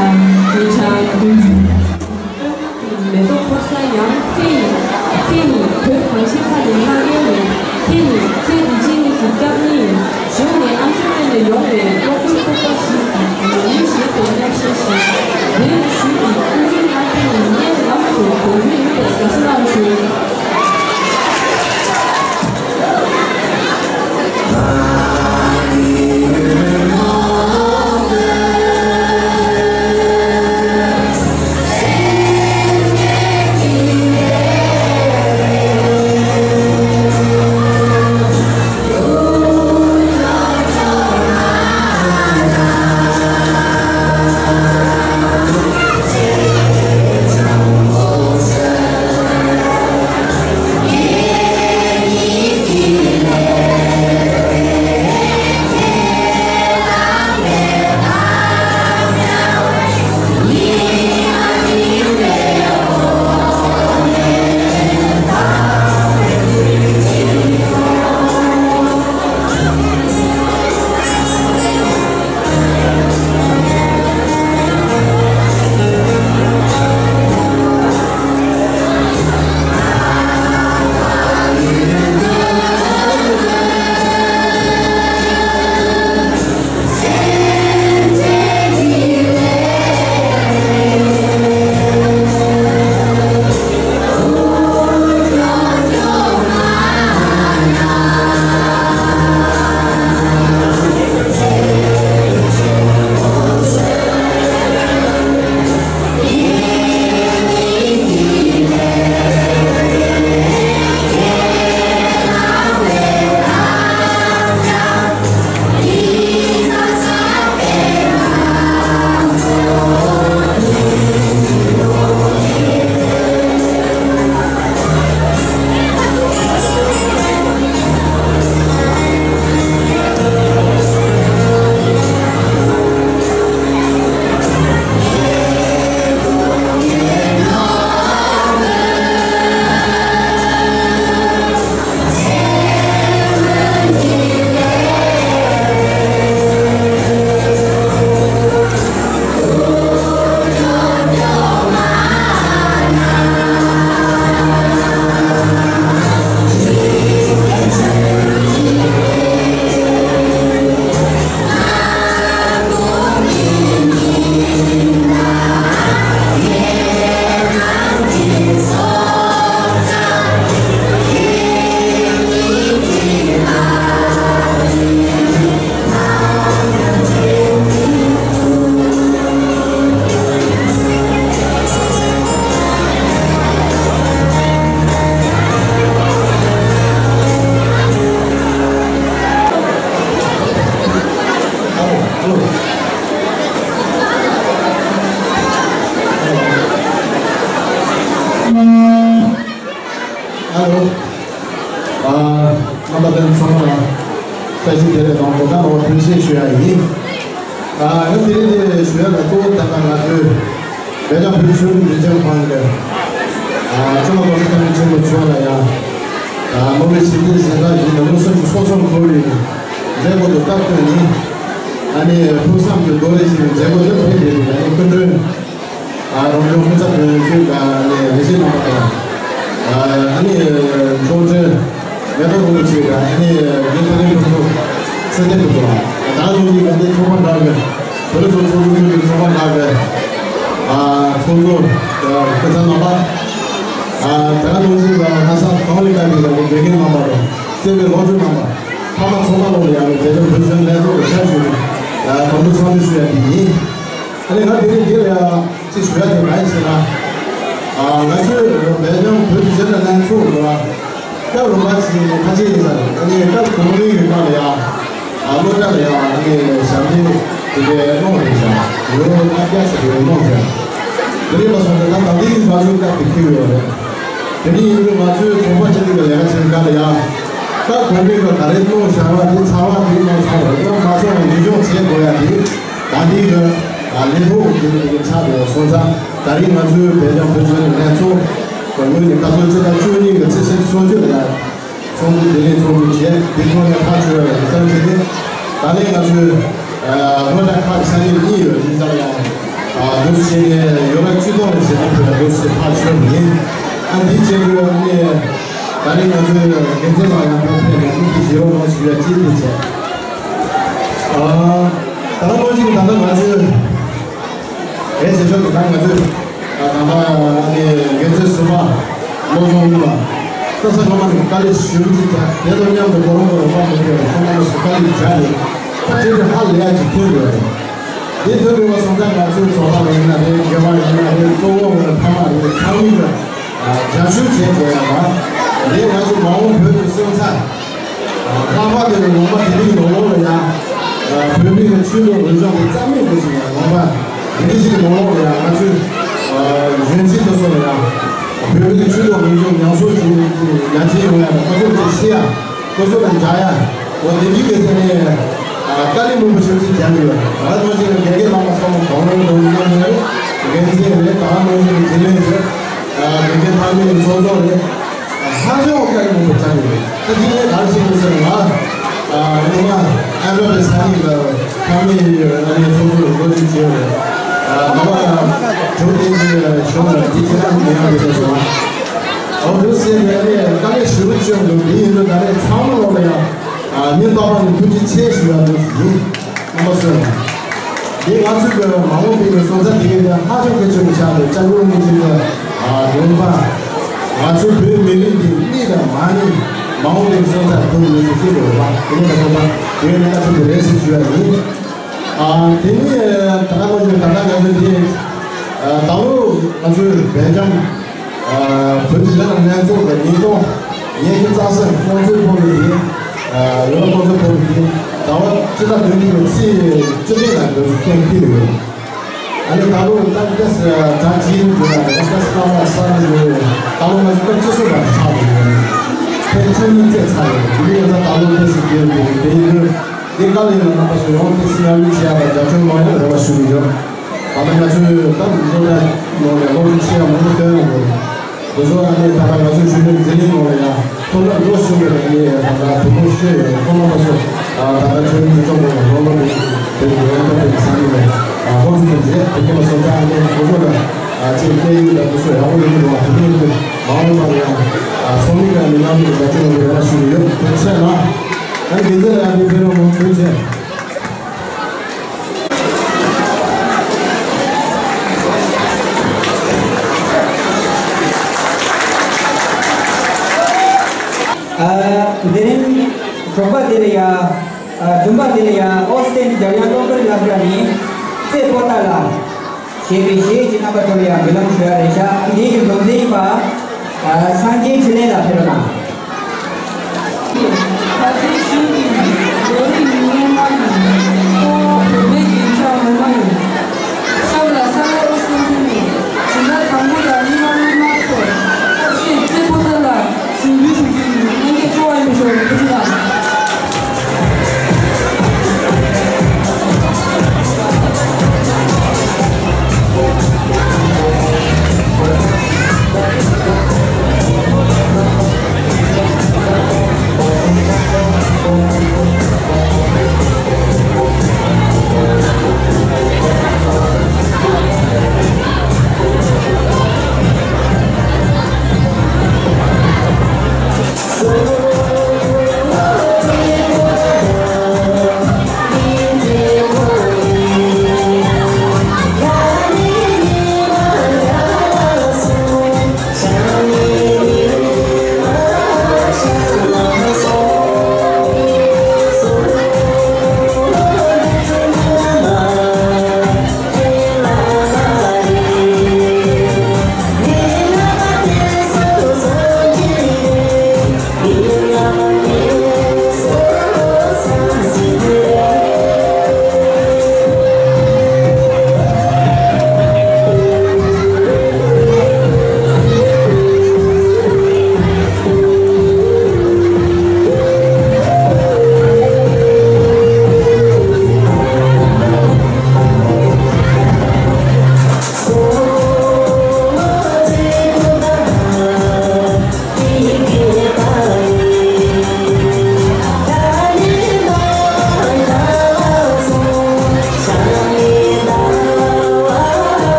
ཉིན་གྲངས་བདུན་ཅུ། མེ་ཏོག་འཐོར་ས་ཡང་དེ་ཡིན། དེ་ནི་བོད་གངས་ཅན་ཁ་ནས་མངའ་མཁན་ཡིན། དེ་ནི་ཚེ་འདི་ཕྱི་གཉིས་ཀྱི་སྐྱབས་གནས་ཡིན། གཞུག་ནས་ཨ་མཆོག་ལས་ནས་ཡོང་བའི་སློབ་དཔོན་ཚོགས་པ་ཞིག་གི་ཉམས་མྱོང་ཞིག་ཏུ་བསྙབས་ཤིང་བཞིན། དེ་ནི་གཞུག་གི་ཀུན་མཁྱེན་ཨ་ཕའི་ཉིན་བརྙན་ལམ་དུ་དགོངས་མཁན་ཡིན་པའི་དགའ་བསུ་གནང་ཞུ། ཨ་ལོ། ཨ། རྣམ་པ་ལྷན་ཚང་ལ་བཀྲ་ཤིས་བདེ་ལེགས་དང་གོ་སྐབས་འོག་ཐུགས་རྗེ་ཆེ་ཞུ་ཡ་ཡིན། ཨ། ང་དེ་རིང་འདི་ཞུ་ཡ་ལ་གཙོ་བོ་ད་ལྟ་ང་ཚོའི་བོད་རྒྱ་བོད་གཞུང་འཛིན་སྐྱོང་ཁང་གི། ཨ། ཀྲུང་ཧྭ་གོང་ས་སྐྱབས་མགོན་ཆེན་པོ་མཆོག་ལ་ཡང་། ཨ། དམིགས་བསལ་ཞི་བདེའི་གཟེངས་རྟགས་བཞེས་ནས་མངོན་སུམ་གྱི་སྲོག་ཤིང་བསྐོར་བའི་མཛད་སྒོ་དུ་སྟབས་བསྟུན་ནས། ཨ་ནི་ཕུགས་བསམ་གྱི་རྡོ་རིང་ཞིག་མཛད་སྒོ་དུ་ཕེབས་པའི་ཨ་ནི་སྐུ་མགྲོན། ཨ། རང་སྐྱོང་ཀུན་བཟང་དོན་གཅོད་ཀྱི་ལས་བྱེད་རྣམ་པ་དང་། ཨ་ནི་ཚོགས་གཙོ་མེ་ཏོག་རིན་པོ་ཆེ་དང་། ཨ་ནི་རྒན་ཚེ་རིང་ཕུན་ཚོགས། ཚེ་བརྟན་ཕུན་ཚོགས། ད་ལོ་གི་ང་ཚོའི་ཚོགས་པ་འདྲ་གི། བོད་རིགས་ཚོགས་གཙོ་ཚོགས་གཙོ་གི་ཚོགས་པ་འདྲ་གི། ཨ། ཚོགས་གཙོ་སྐུ་ཚབ་རྣམ་པ། ཨ། ད་ལོ་གི་ལ་ང་ས་གང་ལས་ཀ་གི་ལ་དགེ་རྒན་རྣམ་པ་དང་། བརྩེ་བའི་སློབ་ཕྲུག་རྣམ་པ། ཕ་མ་ཚང་མ་ལོ་ལ་ཡང་བོད་རིགས་བོད་གཞུང་ལས་ཚོགས་ཀྱི་ཞབས་ཞུ་ནས་དགོངས་དག་འཚམས་འདྲི་ཞུ་ཡ་དེ་ཡིན། ཨ་ནི་ང་དེ་རིང་འདིར་ཡང་ཅིག་ཞུ་ཡ་དེ་གང་ཡིན་ཟེར་ན། ཨ། ང་ཚོས་བོད་ལྗོངས་བོད་ཀྱི་སྤྱི་ཚོགས་ལྷན་ཚོགས་ལ་སྐབས་རིམ་པ་ཞིག་ནས་ཁ་ཆེ་ཡིན་ས་རེད། ཨ་ནི་སྐབས་གོང་རིམ་གྱི་སྐབས་ལ་ཡང་། ཨ། སློབ་གྲྭ་ལ་ཡང་ཨ་ནི་ཞབས་འདེགས་དེ་འདྲའི་གནང་རེད་ཤག་ལོ་ལྔ་བརྒྱ་ཞིག་རེད་གནང་ཟེར། དེ་རིང་མ་སོང་ན་ད་ད་ལྟའི་ང་ཚོའི་སྐབས་དེ་འཁེལ་ཡོད་རེད། དེ་རིང་ཡིན་དུས་ང་ཚོའི་ཚོགས་པ་ཆེ་འདི་ག་ལས་ཀ་བྱེད་སྐབས་ལ་ཡང་། སྐབས་གོང་རིམ་གྱི་ག་རེ་གནང་བཞག་པ་དེ་ཚར་བ་དེ་གནང་ཚར་བ་རེད། གནང་མ་ཚར་བ་ཉིན་སྦྱོང་བྱེད་དགོས་ཡ་དེ། ད་ལྟའི་གི་ལས་ཐོག་གི་དེ་ཆགས་ཡོད་སོང་ཙང་། ད་རིང་ང་ཚོའི་བོད་ལྗོངས་བོད་གཞུང་ལྷན་ཚོགས་ ངོས་ནས་ཁ་སང་ཕྱི་ཟླ་བཅུ་གཉིས་ཀྱི་ཚེས་ཉི་ཤུ་རྩ་བཞི་ལ་ཡང་ཚོགས་འདུ་བདེ་ལེགས་ཚོགས་འདུ་བྱས། དེ་ཐོག་ནས་ཐག་ཆོད་པའི་གསར་འགྱུར་ནི། ད་ལན་ང་ཚོས་ཨ་སྔོན་བརྡ་ཁག་གི་ས་གནས་གཉིས་ཡོད། དེ་ཚང་ཡང་ཨ་འདུག་སེ་བྱས་ནས་ཡོ་རོབ་སྤྱི་ཚོགས་ནས་བྱེད་སྟངས་དེ་ལ་འདུག་སེ་ཐག་ཆོད་པ་ཡིན། ཨ་འདི་བྱེད་དགོས་པ་ནི་ད་རེས་ང་ཚོའི་འགན་འཛིན་ལགས་ཡང་ཁོང་ཕེབས་ནས་ཐུགས་རྗེ་ཆེ་ཞུ་ཡ་གཅིག་དེ་བྱས། ཨ་ད་ལྟ་ལོ་གཅིག་ད་ལྟ་ང་ཚོས། གལ་ཆེ་ཤོས་དེ་ད་ང་ཚོས་ད་ལྟ་ཨ་ནི་འགན་འཛིན་ཟུར་པ་བློ་བཟང་དབུ་མ་ལ་ས་ས་གོང་མ་ནས་དཀའ་ལས་ཞེ་པོ་ཅིག་བརྒྱབ། དེ་དང་མཉམ་དུ་ཁོ་རང་གི་རོགས་པ་མི་སྡེ་བ་ཁོང་རྣམ་པ་ཚོ་དཀའ་ལས་བརྒྱབ་ནས་ད་དེ་འདྲ་ཧ་ལས་ཡ་ཅིག་ཐོན་དགོས་རེད། དེ་ཐོན་དགོས་པ་སོང་ཙང་ང་ཚོའི་ཚོགས་པ་ཡིན་ན་རེད། སྒེར་པ་ཡིན་ན་རེད། གཙོ་བོ་ངོས་ཕ་མ་རེད། ཚང་མས་རྒྱབ་སྐྱོར་བྱེད་དགོས་ཡ་དང་། དེ་ང་ཚོ་མ་འོངས་བོད་ཀྱི་སོན་རྩ། ལྷག་པར་དུ་ལུང་པ་དེ་རིང་ནང་ལོགས་ལ་ཡང་བོད་མི་གི་ཆོས་ལུགས་རིག་གཞུང་གི་རྩ་མེད་དུ་ཕྱིན་ཡང་། ལུང་པ་དེ་འདྲ་ཞིག་གི་ནང་ལོགས་ལ་ཡང་ང་ཚོས་གཞོན་སྐྱེས་དེ་ཚོ་ལ་ཡང་བོད་མི་གི་ཆོས་ལུགས་རིག་གཞུང་ཉམས་གསོ་བྱེད་ཡ་ཡ་ཆེ་ཡོང་ཡ་དང་། ཁོ་ཚོ་ལ་ཤེས་ཡ། ཁོ་ཚོ་ལ་མཇལ་ཡ། འོ་དེ་འདྲའི་གི་ཐད་ནས་དཀའ་ལས་མང་པོ་ཞེ་པོ་ཅིག་བརྒྱབ་ཡོད། ང་ནང་བཞིན་དགེ་རྒན་རྣམ་པ་ཚང་མ་གང་རུང་དང་མཉམ་རེད། འགན་འཛིན་རེད། ད་ནང་བཞིན་དགེ་ལས་རེད། དགེ་རྒན་ཕ་མའི་ཚོགས་གཙོ་རེད། ཧ་ཅང་དཀའ་ལས་མང་པོ་བརྒྱབ་ཡོད། ད་དེ་ནས་ག་རེ་བྱེད་དགོས་ཟེར་ན། ཨ་ངོ་མ་ཨ་རོ་པའི་ས་གནས་ལ་ཕ་མའི་ཨ་ནེ་ཚོགས་གཙོ་ལ་འགོ་ཁྲིད་བྱས་ཡོད་རེད། ཨ་ང་པ་གྲོགས་དེ་ཚོའི་གཞུང་ལ་དེ་ཁྱེད་རང་མི་ཡང་མི་ཤེས་སོང་། ཨོ་འདུག་སེ་ནས་ཨ་ནེ་དཀའ་ལས་ཞེ་པོ་བྱུང་འདུག་དེ་ཡིན་དུས་ད་རེས་ཚང་མ་ལོག་ལ་ཡང་ཨ་ཉིན་རྟག་པར་ནས་ཐུགས་རྗེ་ཆེ་ཞུ་ཡ་འདུག་ཡིན། རྣམ་པ་ཚོས། འདི་ང་ཚོའི་གི་མ་འོངས་པའི་གི་སོན་རྩ་དེ་གའི་ནང་ཧ་ཅང་གལ་ཆེན་པོ་ཆགས་འདུག་སྐྱབས་མགོན་རིན་པོ་ཆེ་གི་ཨ་དགོངས་པ། ང་ཚོའི་བོད་མི་རིགས་འདི་གནས་དང་མ་གནས་མ་འོངས་པའི་སོན་རྩ་དེ་ཚོ་སྐྱེ་དགོས་པ། དེ་ནས་ད་སོན་རྩ་དེ་གའི་ནང་ང་ཚོ་གི་རེད་ཟེར་ཞུ་ཡ་ཡིན། ཨ་དེ་ནས་ད་ལྟ་ང་ཚོ་ད་ལྟ་ང་ཚོ་འདི་ཨ་ད་ལོ་ང་ཚོའི་སྦེལ་ཇམ། བོད་ཀྱི་རྒྱ་ནག་མཉམ་ཚོགས་ཀྱི་ཉིས་སྟོང་ཉི་ཤུ་རྩ་གསུམ་རྐང་འཛིན་ཕོག་པའི་རིང་། ཡོ་རོབ་རྐང་འཛིན་ཕོག་པའི་རིང་ཟླ་བ་སྤྱི་ཟླ་བདུན་པའི་ཚེས་བཅུ་བདུན་ལ་འདི་ཚོ་གཏན་འཁེལ་ཡོད། ཨ་ནི་ད་ལོ་ད་ཏེས་གྲ་རྒྱས་འགྲོ་ཡ་རེད། ཏེས་ཀ་བ་ས་རུ་ཡོད། ད་ལོ་ང་ཚོ་སྐབས་བཅུ་གསུམ་པ་ཆགས་ཡོད། ཕན་བཅུ་གཉིས་ཚེས་ཚར་ཡོད། དེ་ནས་ད་ད་ལོ་ཏེས་དགེ་བའི་དེ་ཡིན་དུས། འདི་ག་ལ་ཡིན་ན་རྣམ་པ་ཚོ་ཡོང་ཏེས་མཉམ་ལས་བྱེད་ཡ་ལ་རྒྱབ་སྐྱོར་གནང་ཡ་རེ་བ་ཞུ་གི་ཡོད། ད་ལྟ་ང་ཚོས་ད་སློབ་གྲྭ་ནང་ནས་སློབ་ཕྲུག་ཆེ་བ་མང་པོ་ཐོན་ཡོང་གི་རེད། དེ་ཚོ་ཨ་ནི་ད་ལྟ་ང་ཚོའི་གཞོན་ནུ་འཛིན་གྲྭའི་ནང་ལ་ཡང་ཐོབ་ཐང་ལོ་གསུམ་པའི་ལ་ངས་ད་ལྟ་བུ་མོ་ཤོད་ཡོད། ཁོང་རྣམ་པ་ཚོ་ད་ལྟ་ཁྱོད་འཛིན་གྲྭ་ནང་ལ་ལོ་ལོ་རེ་དེ་ཡོང་ཐབས་དེ་བསམ་གྱི་མེད། ཁོང་ཚོ་དང་རྗེས་དེ་ག་ལ་སོང་ཙང་ཨ་ནི་ཁོང་ཚོ་ལ་ཅིག་སྐད་ཡིག་དང་དེ་ཚོ་ཡག་པོ་ཡོང་གི་འདུག་བ། དེ་ནས་མ་འོངས་པར་ཡང་ཚོགས་མི་དང་མི་མང་གི་རྒྱབ་སྐྱོར་ཡོང་བའི་རེ་བ་ཞུ་གི་ཡོད། ཐུགས་རྗེ་ཆེ་གནང་། ཨ་ནི་དགེ་རྒན་ལགས་ཡང་དེ་ཕེབས་རོགས་གནང་། ཐུགས་རྗེ་ཆེ། ཨ་དེ་རིང་དྲོ་པ་དེ་ལ་ཡ། ཨ་བདུན་པ་དེ་ལ་ཡ་ཨོ་སི་ཏན་རྒྱལ་ཡོངས་སློབ་གྲྭའི་སློབ་གྲྭ་ནས་རྩེ་པོ་ཏཱ་ལ། ཞེས་པའི་གཞས་ཀྱི་རྣམ་པ་ཐོག་ལ་ཡང་འབུལ་ལམ་ཞུ་ཡ་རེད་ཤག་འདིའི་གི་འདོན་ཚིག་པ། ཨ་སངས་རྒྱས་ཕྲིན་ལས་ལགས་ཕེབས་རོགས་གནང་། ད་ཐེངས་ཤིང་གི་ལོ་རིམ་ཉི་མ་ཡིན། ཁོ་བོད་པའི་རྒྱན་ཆ་ངོ་མ་ཡིན། ཤམ་ལ་ས་ལ་ཨོ་སོང་ཐུན་མེད། བྱིན་ན་དང་པོ་ལ་ཉི་མ་ལུས་མ་ཚོར། ཐབས་ཤེས་རྩེ་པོ་ཏཱ་ལ། ཞུ་འབུལ་ཞུ་རྒྱུ་ཡིན། ལྷན་རྒྱས་སྤྲོ་བ་ཡིན་པའི་ཞོར་ཐུགས་རྗེ་གནང་།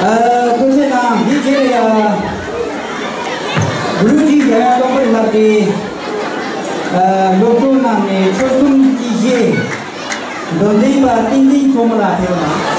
ཨ། ཐུགས་རྗེ་གནང་། འདི་རྗེས་ལ་ཡ། གུ་རུ་ཇི་རྒྱལ་བ་ཀློག་པར་བསླབ་གྲྭའི་ཨ། སློབ་ཕྲུག་རྣམས་ནས་ཆོལ་གསུམ་དཀྱིལ་ཞལ་མདོ་འཛིན་པ་བསྟན་འཛིན་མཚོ་མོ་ལགས་ཕེབས་གནང་།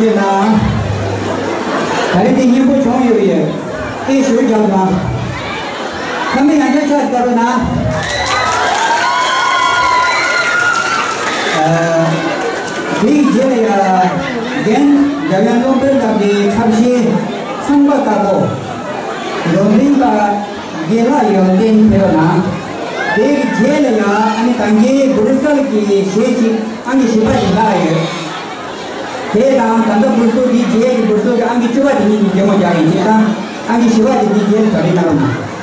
དེས་ན། ད་རེས་འདི་སྙན་པོ་བྱུང་ཡོད་ཡོད། ཨེ་ཞུ་རྒྱག་དང་། ཁམས་ཡང་བསྐྱར་ཕྱག་བཏབ་རོགས་གནང་། ཨ། དེའི་རྗེས་ལ་ཡང་རྒན་འཇམ་དབྱངས་ཀློང་དཔོན་ལགས་ཀྱི་འཁྲབ་གཞས་ཚངས་པ་དཀར་པོ། མདོ་འཛིན་པ་དགེ་ལྷ་ཡོན་ཏན་ཕེབས་རོགས་གནང་། དེའི་རྗེས་ལ་ཡང་ཨ་ནི་ད་གིན་བུ་རུ་སལ་གྱི་གཞས་ཅིག་ཨང་ཀི་བཞི་པ་ཞིག་ལྷག་ཡོད། དེ་དང་ད་ལྟ་བུ་སུ་དེའི་རྗེས་ཀྱི་བུ་སུ་གི་ཨང་ཀི་བཅུ་པ་དེ་གཉིས་ཀྱི་གད་མོ་རྒྱག་ཡིན། དེ་དང་ཨང་ཀི་བཞི་པ་དེ་དེའི་རྗེས་སུ་གྲ་སྒྲིག་གནང་རོགས་གནང་།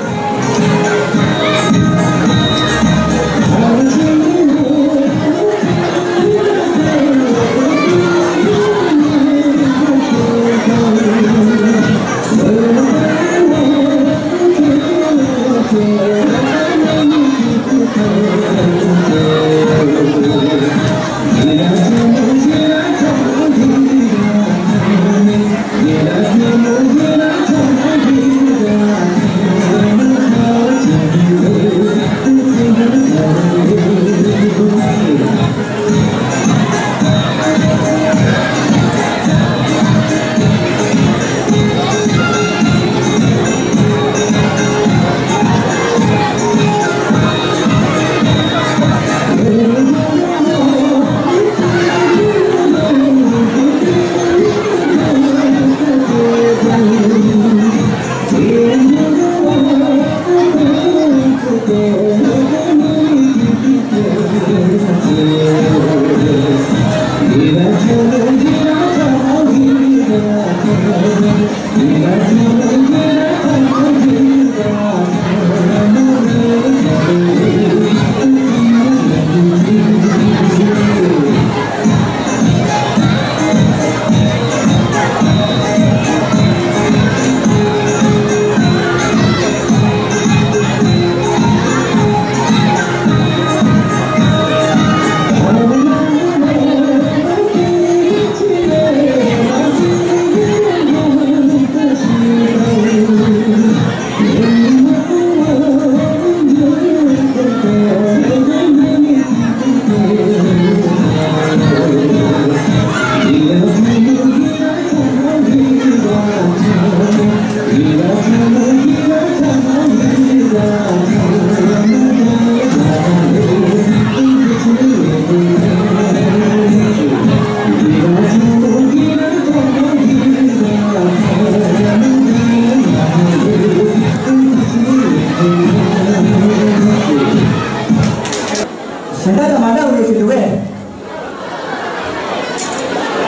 གཞན་དག་དང་མ་འདྲ་བ་རེད་ཞུ་འདུག་གས།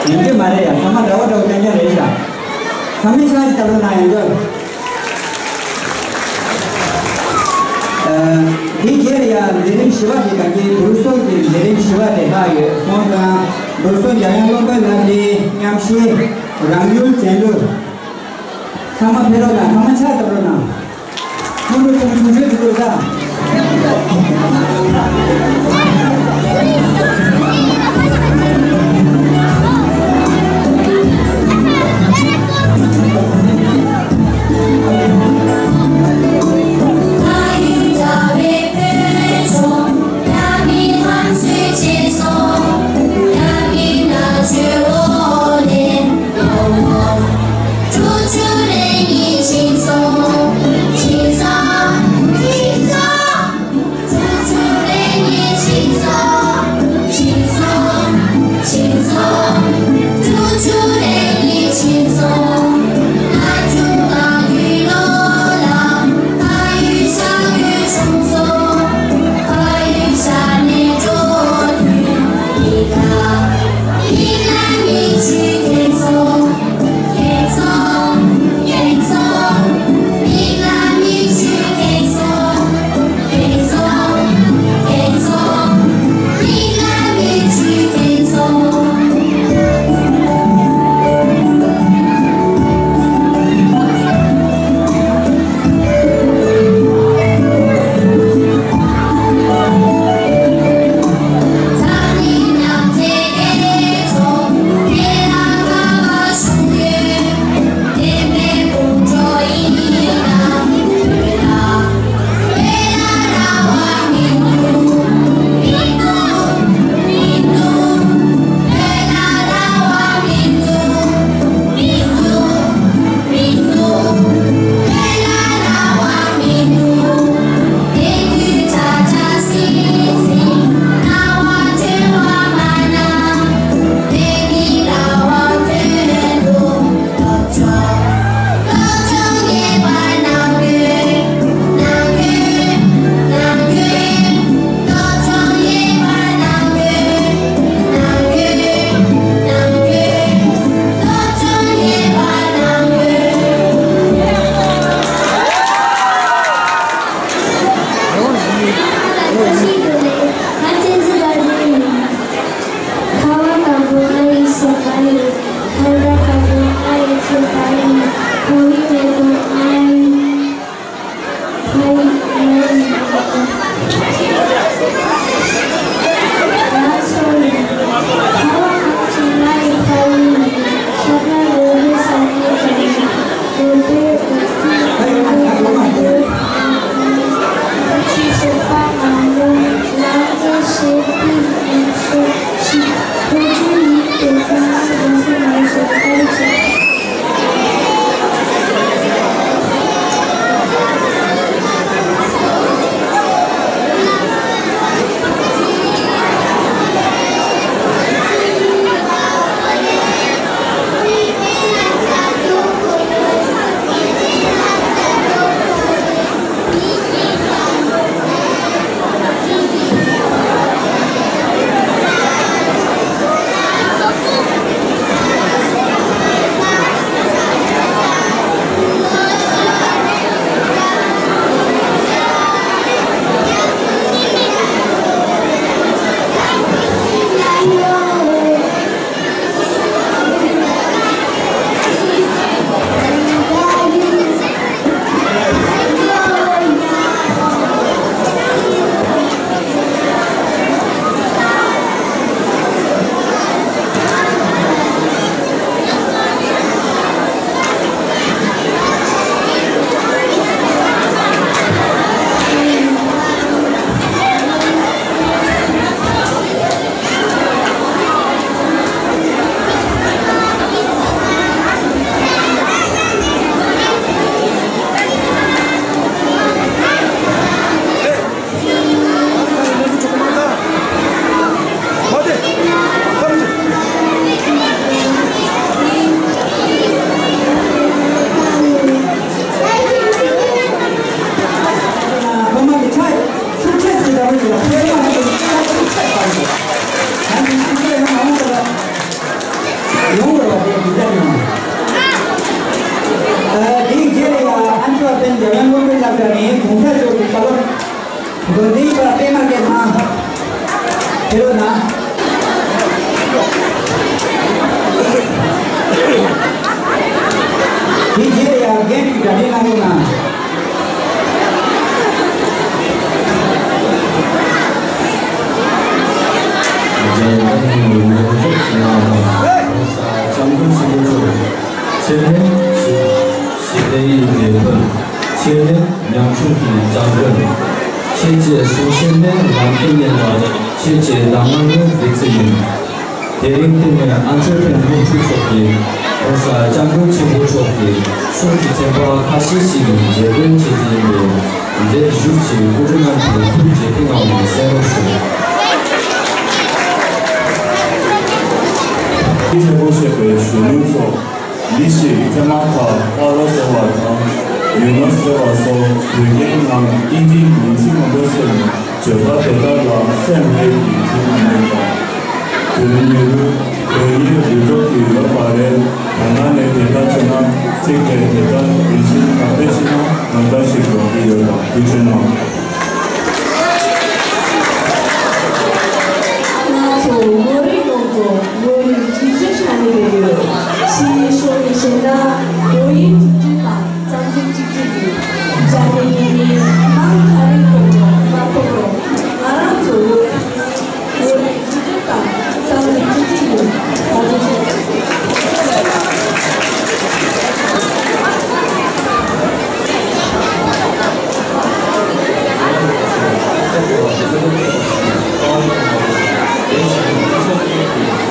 ཡིན་གྱི་མ་རེད་ཡ། ཚང་མ་འདྲ་བོ་འདྲ་བོ་རྐྱང་རྐྱང་རེད་ཤག། ཚང་མས་ཤག་ཅིག་ལྟ་རོགས་གནང་ཡོང་རྒྱུ། ཨ། དེའི་རྗེས་ལ་ཡང་ལས་རིམ་བཞི་པ་དེ་ག་གི་བུ་རུ་སོགས་ཀྱི་ལས་རིམ་བཞི་པ་དེ་ལྷག་ཡོད་སོང་ཙང་། བུ་རུ་སོགས་འཇམ་དབྱངས་ཀློང་དཔོན་ལགས་ཀྱི་མཉམ་གཞས་རང་ཡུལ་བྱེད་ལུགས། ཚང་མ་ཕེབས་རོགས་གནང་། ཚང་མ་ཕྱག་བཏབ་རོགས་གནང་། རྒྱ་སྐད་གནང་རོགས་གནང་། སྐྱབས་མགོན་ཆེན་པོ་མཆོག། སྤྱིར་ནས་ཞི་བདེ་ཡི་དེད་དཔོན། སྤྱིར་ནས་ཉམ་ཆུང་གི་སྐྱབས་མགོན། ཁྱེད་ཀྱིས་གསུང་བཤད་ནས་ལམ་ཁྱེར་ཡིན་ལ། ཁྱེད་ཀྱི་གདམས་ངག་ནི་རིག་རྩལ་ཡིན། དེ་རིང་འདི་ནས་ཨན་ཊར་པན་སློབ་ཕྲུག་ཚོགས་ཀྱིས་༸གོང་ས་༸སྐྱབས་མགོན་ཆེན་པོ་མཆོག་གི་གསུང་གི་ཚན་པ་ཁ་ཤས་ཤིག་རྗེས་དྲན་བྱེད་ཀྱི་ཡིན་པས། མཛད་བཞུགས་ཀྱི་སྐུ་མགྲོན་རྣམས་ཀྱིས་ཐུགས་རྗེ་གཏིང་ངམ་ནས་གསན་རོགས་ཞུ། ཆེན་པོ་བཤད་པའི་གཞོན་ནུ་ཚོ། མི་ཞིག་ཚད་མ་ཐག་ལྷ་རོ་ཟེར་བ་དང་། ཡུ་ནོ་ཟེར་བ་སོགས་བོད་སྐད་ནང་ཨིན་ཇིའི་མིང་ཚིག་མང་པོ་ཟེར་ནས་བརྗོད་པ་དེ་དག་ལ་སེམས་ལྷོད་ཀྱིས་གཟིགས་མི་ནུས་པ། དོན་མི་འདུག་དོན་གཉེར་རིགས་གྲོགས་ཀྱི་ཡོད་པ་རེད། ད་ནང་ནས་དེ་ལྟར་བྱས་ན་ཚིག་དེ་དེ་ལྟར་རེ་ཞིག་ག་འདྲ་ཞིག་ན་ངོ་མཚར་ཞིག་འགྲོ་གི་ཡོད་པ་ཐུགས་རྗེ་གནང་། ང་ཚོ་མི་རིགས་ཡོངས་རྫོགས་མི་རིགས་གཅིག་སྒྲིལ་བྱ་ནི་རེད་ཡོད། ཕྱིའི་ཕྱོགས་ནས་བཤད་ན་བོད་ཡིག་གཅིག་སྒྲིལ་དང་རྩ་འཛིན་གཅིག་སྒྲིལ་ཡིན། རྒྱ་མི་ཡིན་ནའི་མང་ག་རེ་ཐོབ་རོགས་མ་ཐོབ་རོགས་ང་རང་ཚོ་བོད་རིགས་བོད་རིགས་གཅིག་སྒྲིལ་དང་རྩ་འཛིན་གཅིག་སྒྲིལ་ཡིན། ང་ཚོ་ཚོ།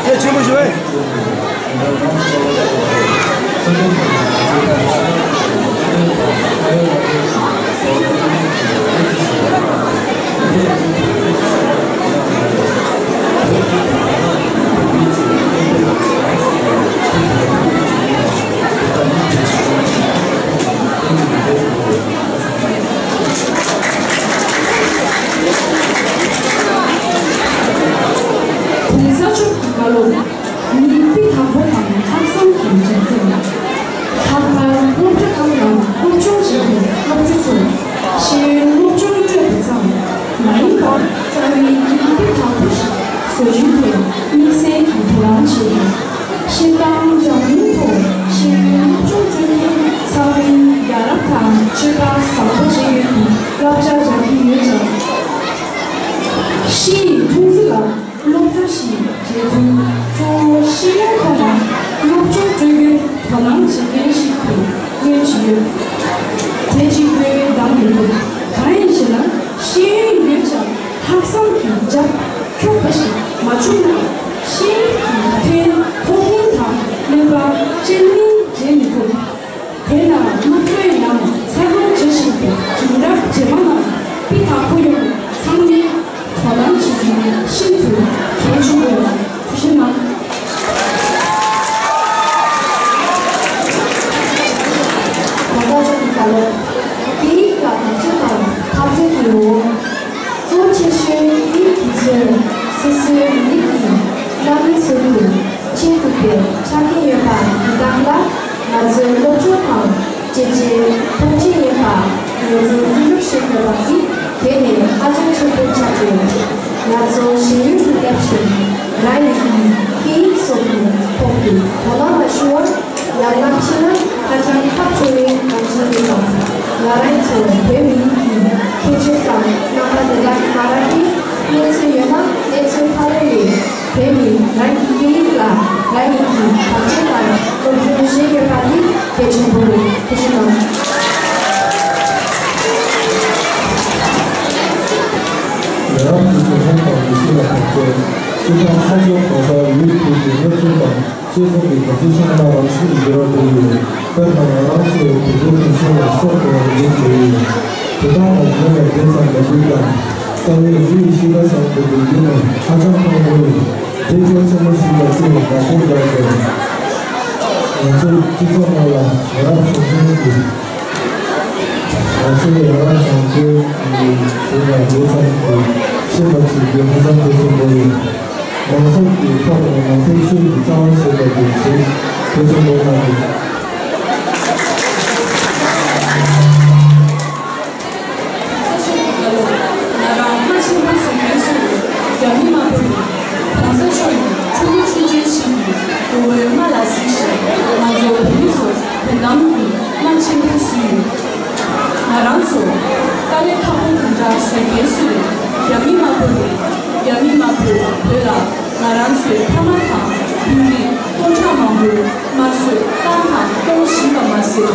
ཡ་ཆེན་པོ་ཞུ་བས། གོང་ས་མཆོག་གི་བཀའ་སློབ། མི་སྤུས་དག་པོ་དང་ལྷག་བསམ་གྱི་རྒྱབ་སྐྱོར། ལྷག་པར་སློབ་གྲྭ་ཁག་ནང་སློབ་སྦྱོང་བྱེད་མཁན་སློབ་ཕྲུག་ཚོར་ཤེས་ཡོན་སློབ་སྦྱོང་སྤྲོད་པ་ཙམ་མ་ཡིན་པར་རྩ་བའི་མི་སྤུས་དག་པོ་ཞིག་བཟོ་རྒྱུའི་ཐད་དམིགས་བསལ་གྱི་དོ་སྣང་བྱས་ཡོད། སྤྱིར་བཏང་འཛམ་གླིང་ཐོག་ཤེས་ཡོན་སློབ་སྦྱོང་སྤྲོད་མཁན་ཚང་མས་ཡ་རབས་དང་སྤྱོད་པ་བཟང་པོ་བྱེད་ཡོད་པའི་བསླབ་བྱ་སྦྱང་གི་ཡོད་ཀྱང་། ཤི་ཡི་ཐུང་ཚུལ་ལ། སློབ་གྲྭ་ཞིག་བྱེད་དུས་གཙོ་བོ་ཤེས་ཡོན་ཐོག་ལ་སློབ་སྦྱོང་སྤྲོད་རྒྱུར་དོ་སྣང་བྱེད་མཁན་ཞིག་ཏུ་མངོན་གྱི་ཡོད། དེ་གཅིག་པུས་འདང་མི་ཐུབ། གང་ཡིན་ཞེ་ན། ཤེས་ཡོན་ཡོད་ཀྱང་ལྷག་བསམ་གྱི་རྒྱབ་འཁྱོག་པ་ཞིག་མ་བྱུང་ན། ཤེས་ཡོན་གྱི་ཐོན་ཐོག་ལེན་དང་ལེན་པ་ཅན་ནི་བྱེད་མི་ཐུབ། དེས་ན་སློབ་གྲྭའི་ནང་འཚར་ལོངས་བྱེད་བཞིན་པའི་ཡིན་གྲྭ་རྗེས་མ་རྣམས་སྤུས་དག་པོ་ཡོང་ཚང་མས་དོ་སྣང་བྱེད་རྒྱུ་ཤིན་ཏུ་གལ་ཆེན་པོ་ཡིན། ཐུགས་རྗེ་གནང་། གོང་ས་མཆོག་གི་བཀའ་སློབ། སྐད་ཡིག་ལ་བདག་གཅེས་དང་འཐབ་རྩོད་ཀྱི་ངོ་བོ། གཙོ་ཆེ་ཤོས་ཀྱི་དུས་ཚོད་སོ་སོའི་མི་རིགས་ཀྱི་བླ་མའི་ཟུར་དུ་ཆེས་ཐུབ་པའི་ཆ་རྐྱེན་ཡོད་པ་འདི་དག་ལ་ང་ཚོའི་སློབ་སྦྱོང་དང་བཅས་རྗེས་ཐུགས་རྗེ་ཡིན་པ་ངོས་འཛིན་རྩིས་སྤྲོད་བྱེད་དགོས་པ་འདི་གལ་ནས་ཧ་ཅང་ཆེན་པོ་ཆགས་ཡོད། ང་ཚོ་ཤེས་ཡོན་དུ་སླེབས་ཤིང་རང་ཉིད་ཀྱི་སྐད་ཡིག་སོགས་ཀྱི་ཐོག་ཏུ་དོ་སྣང་མ་ཞུ་བར། ཡང་ན་ཕྱི་ནང་ཧ་ཅང་ཐབས་སྐྱོ་བའི་གང་ཅིའི་རིགས་དང་། ང་རང་ཚོ་བོད་མི་རིགས་ཀྱི་ཁྱད་ཆོས་སམ་རྣམ་པ་དེ་དག་མ་རག་གི་གནས་ཚུལ་ཡོད་ན། གནས་ཚུལ་ཕ་རོལ་ནས་བོད་མི་རང་གི་སྐད་ཡིག་ལ་རང་ཉིད་ཀྱི་བདག་གཅེས་དང་སློབ་སྦྱོང་བྱེད་དགོས་པ་ནི་གལ་ཆེན་པོ་རེད། ཐུགས་རྗེ་གནང་། ཡ་རབས་ཀྱི་གཞུང་དང་མི་སེར་ལ་ཕན་ཐོགས། སྤྱི་བཏང་ས་ཕྱོགས་གང་སར་ཡུལ་དེ་གའི་གནས་ཚུལ་དང་། ཤེས་ཚད་ཀྱི་གོམས་གཤིས་ཚང་མ་རང་བཞིན་གྱིས་འགྱུར་བ་ཐེབས་ཡོད། དཔེར་ན་ང་རང་ཚོའི་བོད་ཕྲུག་ཁྱིམ་ཚང་ལ་སྲོག་ཐོག་འཛིན་བྱས་ཡོད། དེ་དག་ལ་རྒྱུན་ལས་དེ་ཙམ་མེད་ཁུལ་དང་། རྩ་བའི་རིགས་ཤིག་ལ་བཟང་པོ་དེ་ཡིན་ནས་ཧ་ཅང་ཕངས་པོ་ཡོད། དེ་ཁྱོད་ཚང་མ་ཞིག་ལ་བརྩི་བའི་བདག་པོ་རྒྱག་དགོས། ང་ཚོའི་སྤྱི་ཚོགས་ནང་ལ་ང་རང་སོང་ཚུལ་གྱི། ང་ཚོའི་ང་རང་སོང་ཚུལ་གྱི་ཞིག་ལ་དེ་ཙམ་གྱི་ཤེས་པ་ཞིག་ཡོད་ཧ་ཅང་གལ་ཆེན་པོ་ཡིན། མང་ཚོགས་ཀྱི་ཐོག་ནས་ནང་པའི་ཆོས་ཀྱི་རྩ་བ་ཞེས་པ་དེ་ཞིག་དེ་ཚོ་མདོར་ན་རེད། གོང་ས་མཆོག་གི་བཀའ་སློབ་ང་རང་རྨ་ཆེན་པོ་བཟོས་མཁན་སུ་རེད། རྒྱ་མི་དམར་པོ་རེད། གོང་ས་མཆོག་ནི་ཕྲུ་གུ་ཆུང་ཆུང་ཞིག་གི་མགོ་བོའི་རྨ་ལ་གཟིགས་ཤིང་། ང་ཚོ་བོད་མི་ཚོ་བོད་ནང་གི་རྨ་ཆེན་པོ་བཟོས། ལ་བཟོད་མཁན་སུ་རེད། རྒྱ་མི་དམར་པོ་རེད། རྒྱ་མི་དམར་པོས་བོད་ལ་ང་རང་ཚོའི་ཕ་མ་དང་བོད་རིགས་སྟོང་ཕྲག་མང་པོའི་དམར་གསོད་བཏང་དང་གཏོང་བཞིན་པ་མ་ཟད།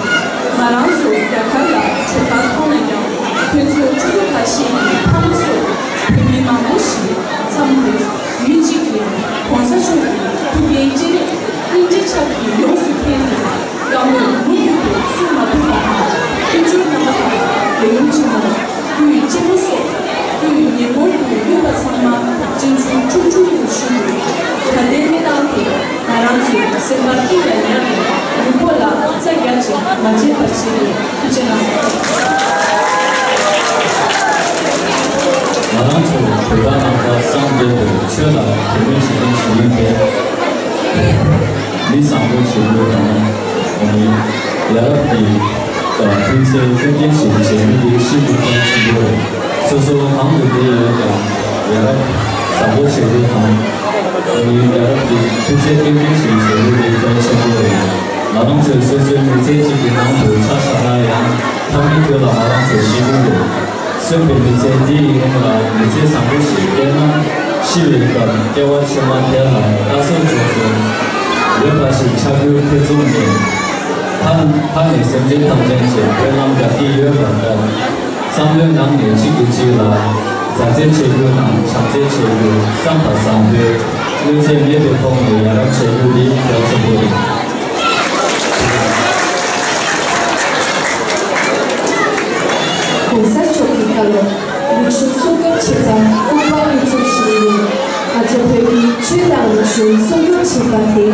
ང་རང་ཚོ་རྒྱ་གར་ལ་གྲོས་ཁར་མཐོང་ན་ཀྱང་ཁོ་ཚོའི་ཕྲུ་གུ་ཁ་ཤས་ཀྱི་ཕ་མ་སོགས་བོད་མི་མང་པོ་ཞིག་མཚམས་དེར་ཡུལ་གཅིག་གི་གོང་ས་མཆོག་གི་ཐུགས་འགན་ལྕེ་རེག་སྙིང་རྗེ་ཆབ་ཀྱིས་ཡོངས་སུ་འཕེལ་ཏེ། བཀའ་མོལ་མུ་མཐུད་དུ་གསུང་མ་ཐུབ་པ་དང་། དཀོན་མཆོག་རྣམ་པ་དང་ལས་ཡུམ་ཆེན་མོ། སྐུའི་གཅེན་པོ་སོགས་སྐུའི་ཉེ་འཁོར་དུ་ཡོད་པ་ཚང་མ་གཅེན་གཅུང་ཁྲུང་ཁྲུང་དུ་ཞུ་དགོས། ད་ལྟའི་གནས་སྟངས་དེ་ང་རང་ཚོའི་སེམས་པ་གཏིང་ལ་ཉར་ནས་མྱུར་པོ་ལ་རྩ་རྒྱག་ཅིག་མ་བརྗེད་པར་བྱེད་དགོས། ཐུགས་རྗེ་གནང་། ང་རང་ཚོ་བོད་པ་རྣམས་ཀྱི་བསམ་དོན་དུ་ཆོས་ལ་དད་མོས་བྱེད་མཁན་ཞིག་ཡིན་པས། མི་བཟང་པོ་བྱེད་རྒྱུ་དང་། ཡ་རབས་ཀྱི་ཕན་ཚུན་སྐྱོན་བརྗོད་བྱེད་བྱེད་མི་དེ་ཤིན་ཏུ་གལ་ཆེན་པོ་རེད། སོ་སོ་གང་དུ་བསྡད་ཡོད་ཀྱང་ཡ་རབས་བཟང་པོ་བྱེད་རྒྱུ་དང་། ཡ་རབས་ཀྱི་ཕན་ཚུན་སྐྱོན་བརྗོད་བྱེད་རྒྱུ་དེ་གལ་ཆེན་པོ་རེད། ང་རང་ཚོས་སོ་སོའི་མི་ཚེ་གཅིག་གི་ནང་དུ་ཆ་བཞག་ན་ཡང་མཐའ་མའི་དུས་ལ་ང་རང་ཚོ་ཤི་གི་རེད། གསོན་པའི་མི་ཚེ་འདི་ཡི་རིང་ལ་མི་ཚེ་བཟང་པོ་ཞིག་སྐྱེལ་ན། ཤི་བའི་སྐབས་སྐྱེ་བ་ཕྱི་མ་དེ་ལ་བཀའ་སྲོལ་འཇོག་སྲོལ་ཡོད་པ་ཞིག་ཆགས་རྒྱུར་ཐེ་ཚོམ་མེད། མཐའ་མཐའ་ནས་སེམས་ཅན་ཐམས་ཅད་ཀྱི་སྨོན་ལམ་རྒྱག་གི་ཡོད་པ་ལྟར། བསམ་བློའི་ནང་ནས་གཅིག་གིས་གཅིག་ལ་མཛའ་བརྩེ་བྱེད་རྒྱུ་དང་བྱམས་བརྩེ་བྱེད་རྒྱུ། བསམ་པ་བཟང་པོས་གནོད་འཚེ་མེད་པའི་ཐོག་ནས་ཡ་རབས་བྱེད་རྒྱུ་འདི་གལ་ཆེན་པོ་རེད། གོང་ས་མཆོག་གི་བཀའ་སློབ། རིག་གཞུང་སྲུང་སྐྱོབ་བྱེད་པར་སྐུ་པར་དབུ་འཛུགས་ཞུས་ཡོད། ང་ཚོ་བོད་ཀྱི་ཆོས་དང་རིག་གཞུང་སྲུང་སྐྱོབ་བྱེད་པ་དེ་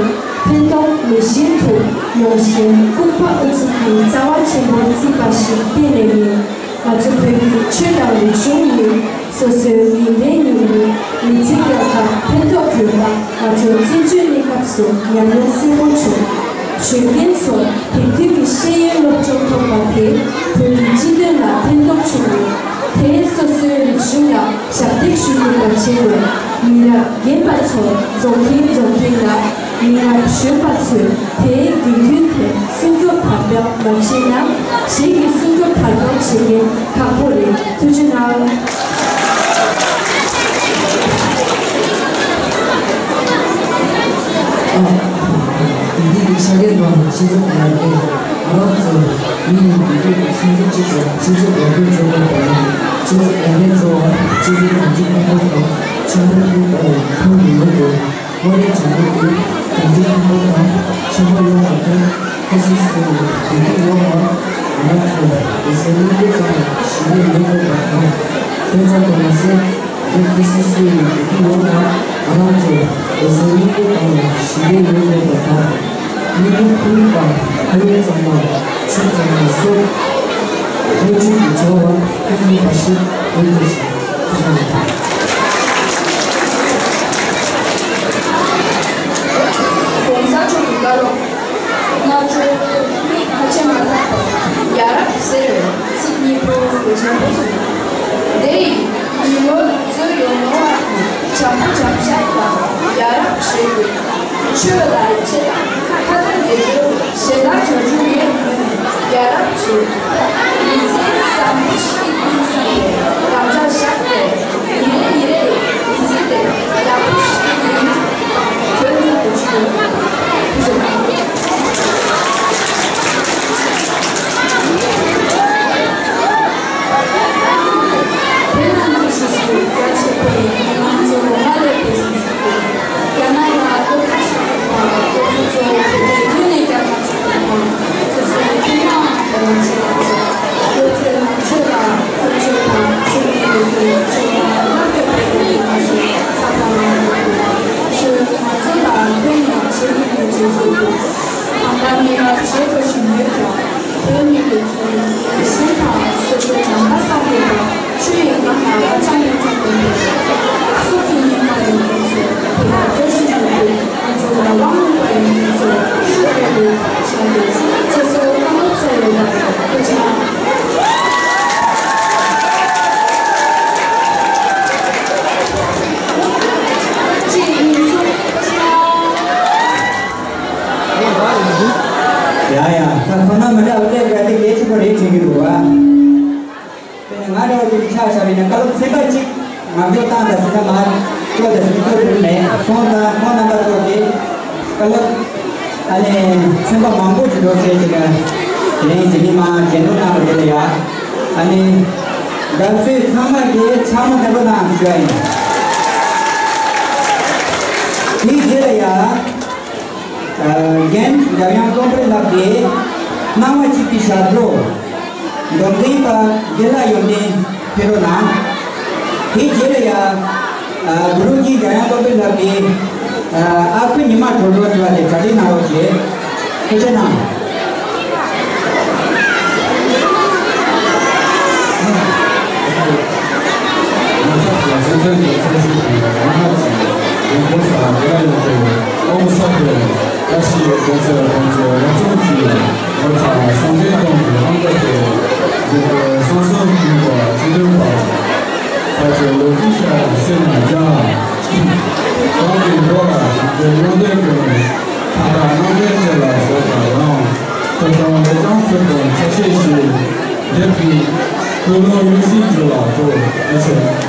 ཕན་ཐོགས་མེད་བཞིན་དུ་མྱོང་ཞིང་། སྐུ་པར་དབུ་འཛུགས་ཀྱི་རྩ་བ་ཆེན་པོ་བརྩིས་པ་ཞིག་གཏན་ནས་མིན། ང་ཚོ་བོད་ཀྱི་ཆོས་དང་རིག་གཞུང་ནི་སོ་སོའི་ཉིན་རེ་ཉིན་རེའི་མི་ཚེ་རྒྱལ་ཁ་ཕན་ཐོགས་ཡོད་པ་ང་ཚོ་བཙན་བྱོལ་གནས་སྐབས་སུ་ཉམས་མྱོང་གསལ་པོ་བྱུང་། གཞོན་སྐྱེས་ཚོར་དེང་དུས་ཀྱི་ཤེས་ཡོན་སློབ་སྦྱོང་ཐོབ་པ་དེ་བོད་ཀྱི་སྤྱི་དོན་ལ་ཕན་ཐོགས་བྱུང་ཡོད། དེས་སོ་སོའི་རིག་གཞུང་ལ་ཞབས་འདེགས་ཞུ་ཐུབ་པ་བྱེད་དགོས། མི་རབས་རྒན་པ་ཚོར་རྫོགས་མཁན་རྫོགས་མཁན་ལ། མི་རབས་གཞོན་པ་ཚོས་དེའི་དགེ་འདུན་དེ་སྲུང་སྐྱོབ་དར་སྤེལ་མ་བྱས་ན། གཞན་གྱིས་སྲུང་སྐྱོབ་དར་སྤེལ་བྱེད་མཁན་ཁག་པོ་རེད། ཐུགས་རྗེ་གནང་། ཨ། དེང་དུས་ཀྱི་ཆ་རྐྱེན་ནང་སྤྱི་ཚོགས་ཡར་རྒྱས། ང་རང་ཚོ་མི་ཡིན་དུས་དུས་ཀྱི་ཤེས་ཚད་ཅིག་གིས་སྤྱི་ཚོགས་ཡར་རྒྱས་འགྲོ་དགོས་པ་ཡིན། སྤྱི་ཚོགས་ཡར་རྒྱས་འགྲོ་བར་སྤྱི་ཚོགས་ཡོངས་ཀྱི་ཕན་ཐོགས་དང་ཆབ་སྲིད་ཀྱི་ཐོག་ནས་ཐོན་དགོས་ཀྱི་ཡོད། དངོས་ཡོད་བྱ་འགུལ་དེ་དོན་འཛིན་ཕུན་སུམ་ཚོགས་དང་ཆེན་པོ་ཡོང་བར་ཐུགས་ཁ་སིམ་སིམ་ཡོད། དེ་དུས་ཡོང་བར་ང་རང་ཚོས་འོད་ཟེར་སྙིང་པོ་དང་ཞི་བདེ་ཡོང་དགོས་པ་དང་། དེ་ཙམ་དུ་མ་ཟད། དེ་ཁ་སིམ་སིམ་ཡོད། དེ་དུས་ཡོང་བར་ང་རང་ཚོས་འོད་ཟེར་སྙིང་པོ་དང་ཞི་བདེ་ཡོང་དགོས་པ་དང་། མི་རིགས་ཕུན་སུམ་དང་ཕ་ཡུལ་གཙང་མ་ཆོས་གཙང་མ་སོགས་བོད་ཀྱི་བྱ་བ་ཀུན་སློང་པ་ཞིག་ཡོད་དགོས་ཤིང་། གོང་ས་མཆོག་གི་བཀའ་སློབ། སྔ་དྲོ་མིག་ཕལ་ཆེར་མ་ལྷག་པར་ཡ་རབས་ཟེར་བའི་ཚིག་གཉིས་པོ་གལ་ཆེན་པོ་ཞིག་རེད། དེ་ཡིས་ཉིན་མོའི་ལུགས་སྲོལ་ཡོད་ནོ་བ་དེ་འཇམ་པོ་འཇམ་ཤ་དང་ཡ་རབས་བྱེད་དགོས། ཆོས་ལ་ཡིད་ཆེས་དང་ཁ་ཏོན་དེ་ཚོ་ཞེ་དྲག་བྱ་རྒྱུ་མེད་མོད་ཡ་རབས་བྱེད། མི་ཚེ་བཟང་པོ་ཞིག་ཡིན་བསམ་པའི་དམ་བཅའ་བཞག་སྟེ། ཉིན་རེ་ཉིན་རེ་མི་ཚེ་དེ་ཡག་པོ་ཞིག་ཡིན་ན་བོད་ནི་དུ་ཞུ། བོད་ནང་གི་ཤེས་ཤུགས་རྒྱ་ཆེ་པོ་ཡིན། ང་ཚོ་ལོ་མ་ལས་པའི་སེམས་ཤུགས་དེ་རྒྱ་ནག་ལ་སློབ་ཁྲིད་ཞུ་མཁན་དང་སློབ་ཕྲུག་ཚོ་བོད་དོན་ནས་རྒྱ་ནག་ཆོས་དང་སོ་སོའི་ཁྱིམ་ཚང་དང་བྱས་པ་ཚོ་བོད་དོན་ཆོས་དང་ཁོར་ཆོས་དང་ཆོས་ཀྱི་ལས་དོན་ཆོས་དང་བསླབ་པའི་བོད་དོན་ཁ་ཤས་ས་ཐང་ལ་ཡོད་དགོས། ཆོས་ང་ཚོ་ལ་ཕན་ཡང་བྱེད་ཀྱི་མེད་ཅེས་བརྗོད་འདུག་གང་ལྟར་མི་རབས་བྱེད་དགོས་བཞིན་ཡོད་ཀྱང་བོད་མི་རིགས་ཀྱི་རིག་གཞུང་དང་སོ་སོའི་ནང་པ་བསམ་པའི་དང་ཆོས་ཡོད་ན་ང་རང་ཅང་ཡོད་ཚང་དགོས་འདུག་སྲོག་གི་ཉེན་ཁ་ཡོད་མཁན་ཚོ་བོད་ལ་འགྲོ་བཞིན་ཡོད་དུས། ང་ཚོ་ལ་དབང་ལུང་པ་ཡོད་མཁན་ཚོ་ཤེས་དགོས་འདུག་བྱས་ཏེ་ཁྱེད་ཚོ་བཀའ་སློབ་ཚོ་ཡོད་པ་རེད། ཐུགས་རྗེ་གནང་། གཅིག་གཉིས་གསུམ། ཐུགས་རྗེ་གནང་། ཡ་ཡ། ད་ཁོ་ན་མི་འདྲ་བ་སླེབས་དགའ་དེ་གལ་ཆེན་པོ་རེད་དྲན་གྱི་འདུག་བ། དེ་ནས་ང་འདྲ་བ་ ཆ་བཞག་པ་ཡིན་ན་བཀའ་སློབ་ཚན་ཁག་གཅིག་ངག་སྐྱོར་བཏང་དང་ཟེར་ན་མ་སྐྱོར་དང་ཟེར་ན་སྐྱོར་ཐུབ་མེད། ཁོང་དང་ཁོང་རྣམ་པ་ཚོ་གིས་བཀའ་སློབ་ཨ་ནི་ཚན་པ་མང་པོ་ཞིག་འགྲོ་བྱས་ཅིག་དེ་རིང་འཛིན་གྲྭ་མ་རྒྱན་དུ་གནང་བ་དེ་ལ་ཡ། ཨ་ནི་དགའ་བསུའི་ཚང་མ་གིས་འཕྱ་སྨོད་བདེ་པོ་གནང་ཞུ་ཡ་ཡིན། དེའི་རྗེས་ལ་ཡ། རྒན་འཇམ་དབྱངས་ཀློང་དཀར་ལགས་ཀྱིས་སྣང་བ་གཅིག་པའི་ཞབས་བྲོ། མདོ་འཛིན་པ་དགེ་ལགས་ཡོན་ཏན་ཕེབས་རོགས་གནང་། དེའི་རྗེས་ལ་ཡ། གུ་རུ་གྱི་འཇམ་དབྱངས་ཀློང་དཀར་ལགས་ཀྱིས་ཨ་ཁུ་ཉི་མ་དྲོ་དྲོ་ཟེར་བ་དེ་གྲ་སྒྲིག་གནང་རོགས་བྱེད། ཐུགས་རྗེ་གནང་། ང་ཚོ་གི་ཚན་རྩལ་གྱི་ཚོགས་ཞུགས་ཀྱི་རང་ཧ་ཅིག་ཡོང་སྒོ་ས་དགེ་ལ་ཡོད་པའི་ཨོ་མོ་ས་དེ་བཀྲ་ཤིས་སྒོ་ཚེ་རང་གི་རང་སྐྱོང་གི་ངོ་ཚ་སངས་རྒྱས་སྟོང་གི་ཨང་རྟགས་དེ་སོང་སོང་གི་བ་ཆེ་འདོན་པ་ཕལ་ཆེར་ལོ་རྒྱུས་ཤ་སེམས་ན་སྦྱངས་གང་གི་འགྲོ་ལ་ཞིག་ཚེ་ཡོང་དོན་ཀུན་ཐ་དག་རྣམ་འདྲེན་ཚེ་ལ་བཟོད་པ་རང་ཚོ་དང་ལས་ཀྱང་ཚོད་དང་ཆ་ཤས་ཤིག་འདེབས་ཀྱིས་ཀུན་སློང་ཡོད་སྲིད་འགྱུར་ལ་གྲོགས་ཨེ་ཆེ།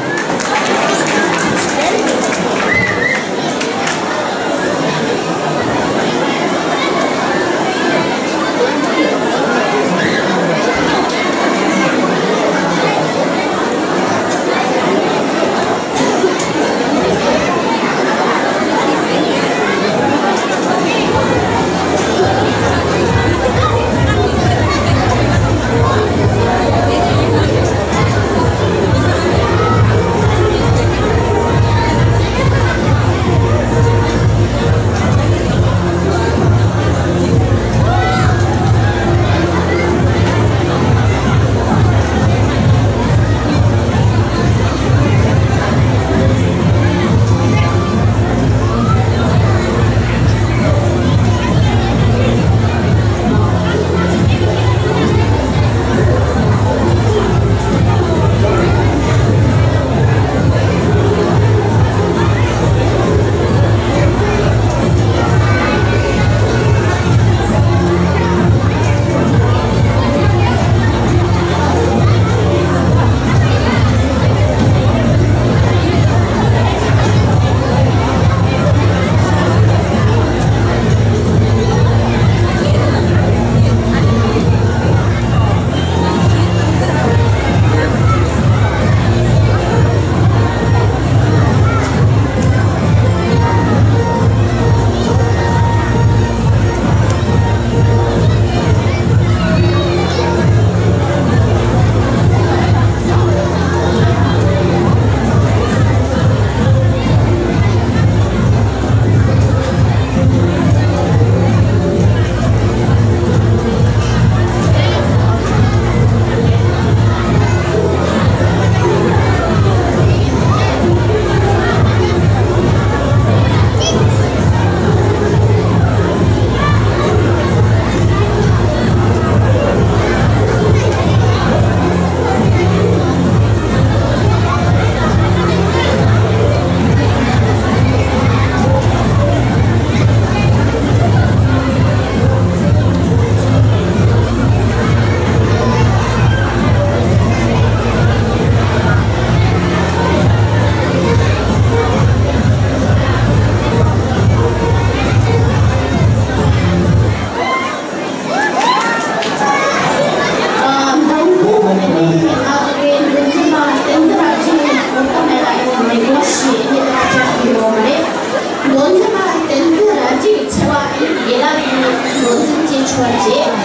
མགོ་འཛིན་པ་བསྟན་འཛིན་རབ་རྒྱས་ཀྱིས་ཆེ་བ་ཨེ་ཡིན་ལ་ཡིན་མགོ་འཛིན་པ་བསྟན་འཛིན་རབ་རྒྱས་ཀྱིས་ཆེ་བ་བྱེད།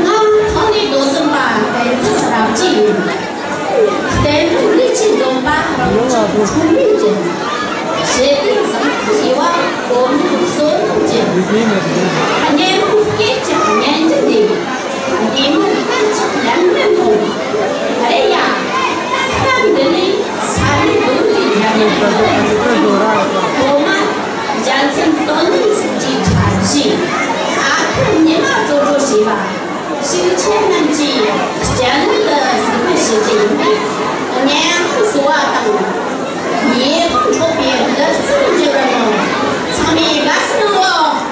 ང་ཐོག་ནས་མགོ་འཛིན་པ་བསྟན་འཛིན་རབ་རྒྱས་ཡིན། བསྟན་འཛིན་ལུས་ཀྱི་འཛོམས་པ་རང་གཅིག་འཁྲུལ་མེད་ཅན། ཞི་བདེའི་བཟང་པོ་ཞེས་པ་གོ་མིན་བསོད་ནམས་ཅན། གཉན་མོ་སྐད་ཅིག་སྙན་འཇེབས་ལྡན། གཏི་མུག་སྐད་ཅིག་ཉམས་ལེན་མཐོང་། རེད་ཡ། སྐབས་འདི་ནས་ས་གནས་རྡོ་རྗེ་འཇམ་དབྱངས་ཀྱི་སློབ་མ་རྒྱལ་མཚན་དོན་གཉེར་སོགས་ཀྱི་འཁྲབ་གཞས། ཨ་ཁུ་ཉི་མ་དྲོ་དྲོ་ཞེས་པ། ཤེས་ཆེན་རྣམས་ཀྱིས་སྤྱན་འོག་ཏུ་གཟིགས་མོ་བྱེད་ཀྱི་ཡོད་པས། སྙན་དབང་སོས་པ་དང་། ཡིད་དབང་འཕྲོག་པའི་བདུད་རྩིར་འགྱུར་རོ། ཚང་མས་དགའ་བསུ་གནང་རོགས།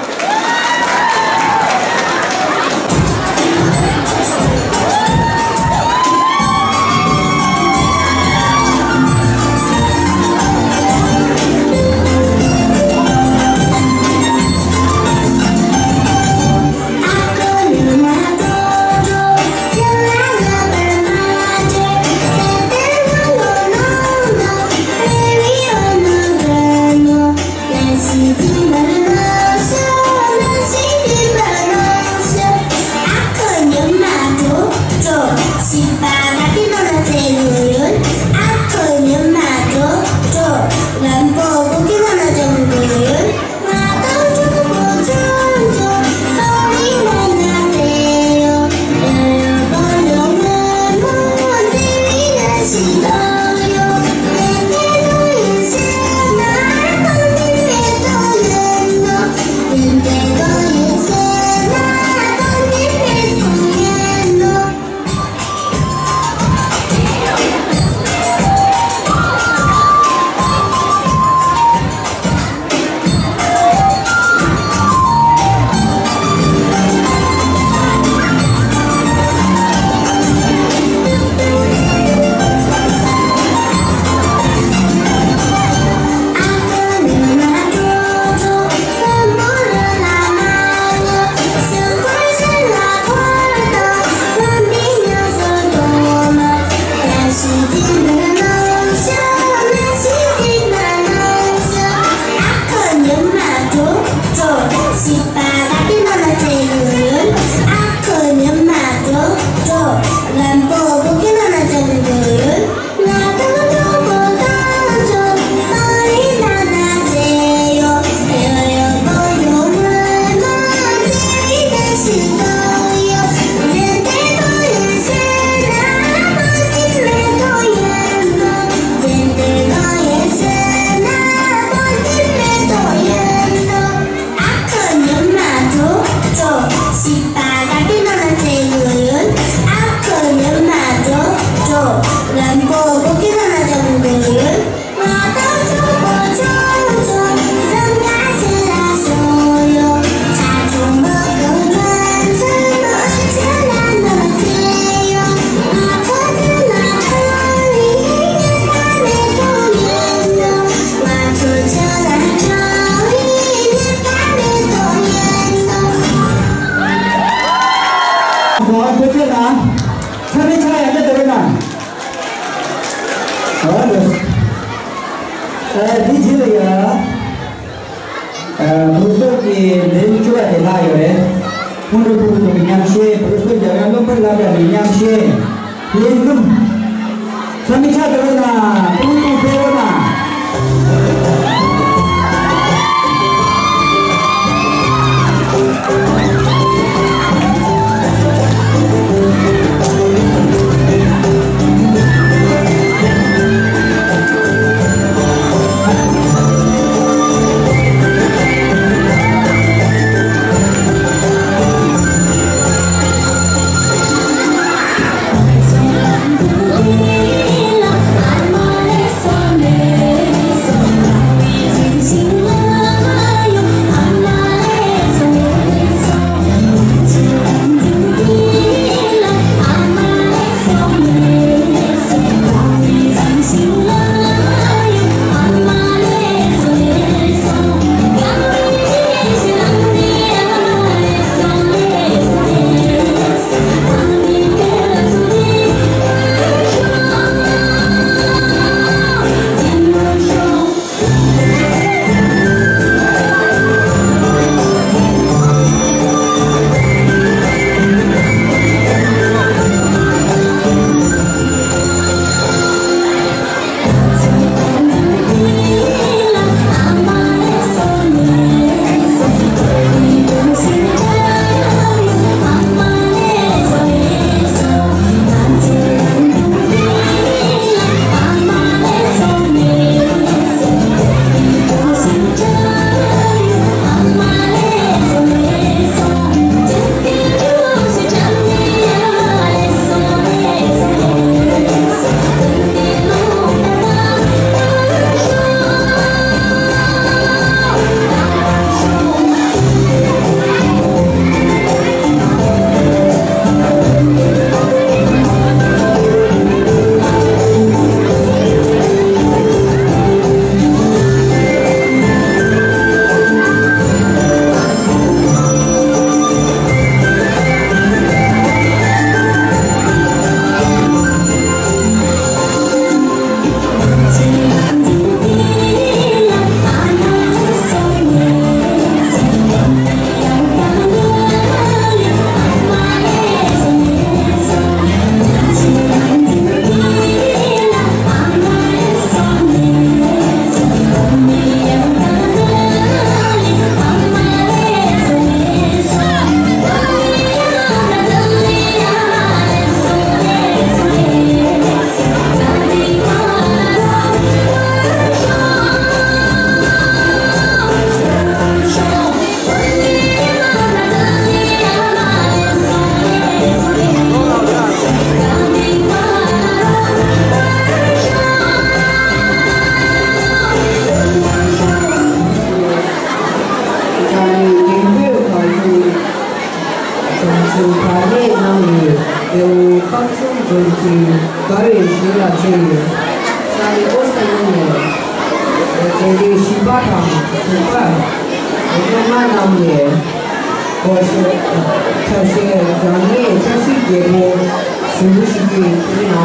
ཨ་ལོ། ཨ་འདི་རྗེས་ལ་ཡ། ཨ་བུ་སོགས་ཀྱི་ལན་བཅུ་པ་དེ་ལྷག་ཡོད་རེད། སྔོན་འགྲོ་ཕྲུ་གུ་ཚོ་གི་མཉམ་བཤད་བུ་སོགས་རྒྱ་གར་སློབ་གྲྭ་ལ་ཡང་མཉམ་བཤད། ལན་འཛོམས། ས་མི་ཆ་དེ་རོ་ན་ཕྲུ་གུ་ཚོ་ཕེབས་རོ་ན། ད་ནི་དགོན་པའི་བར་དུ་གྲོང་ཚོ་ག་ནས་གནང་ཡོད། རྒྱལ་བོ་ཁམས་གསུམ་རྫོང་གི་དགའ་བའི་གཞིས་ལ་བྱོན་ཡོད། ས་གནས་ཨོ་སི་ཀྲི་ལི་ཡ་ནས་མཛད་འཕྲིན་ཞི་བ་དང་དྲུག་པ་སློབ་མ་རྣམས་ནས་གོ་ཤེས་ཆ་ཤས་རང་ཉིད་བཀྲ་ཤིས་རྒྱལ་པོ་ཟུར་ཞུ་རྒྱུའི་ཁས་ལེན།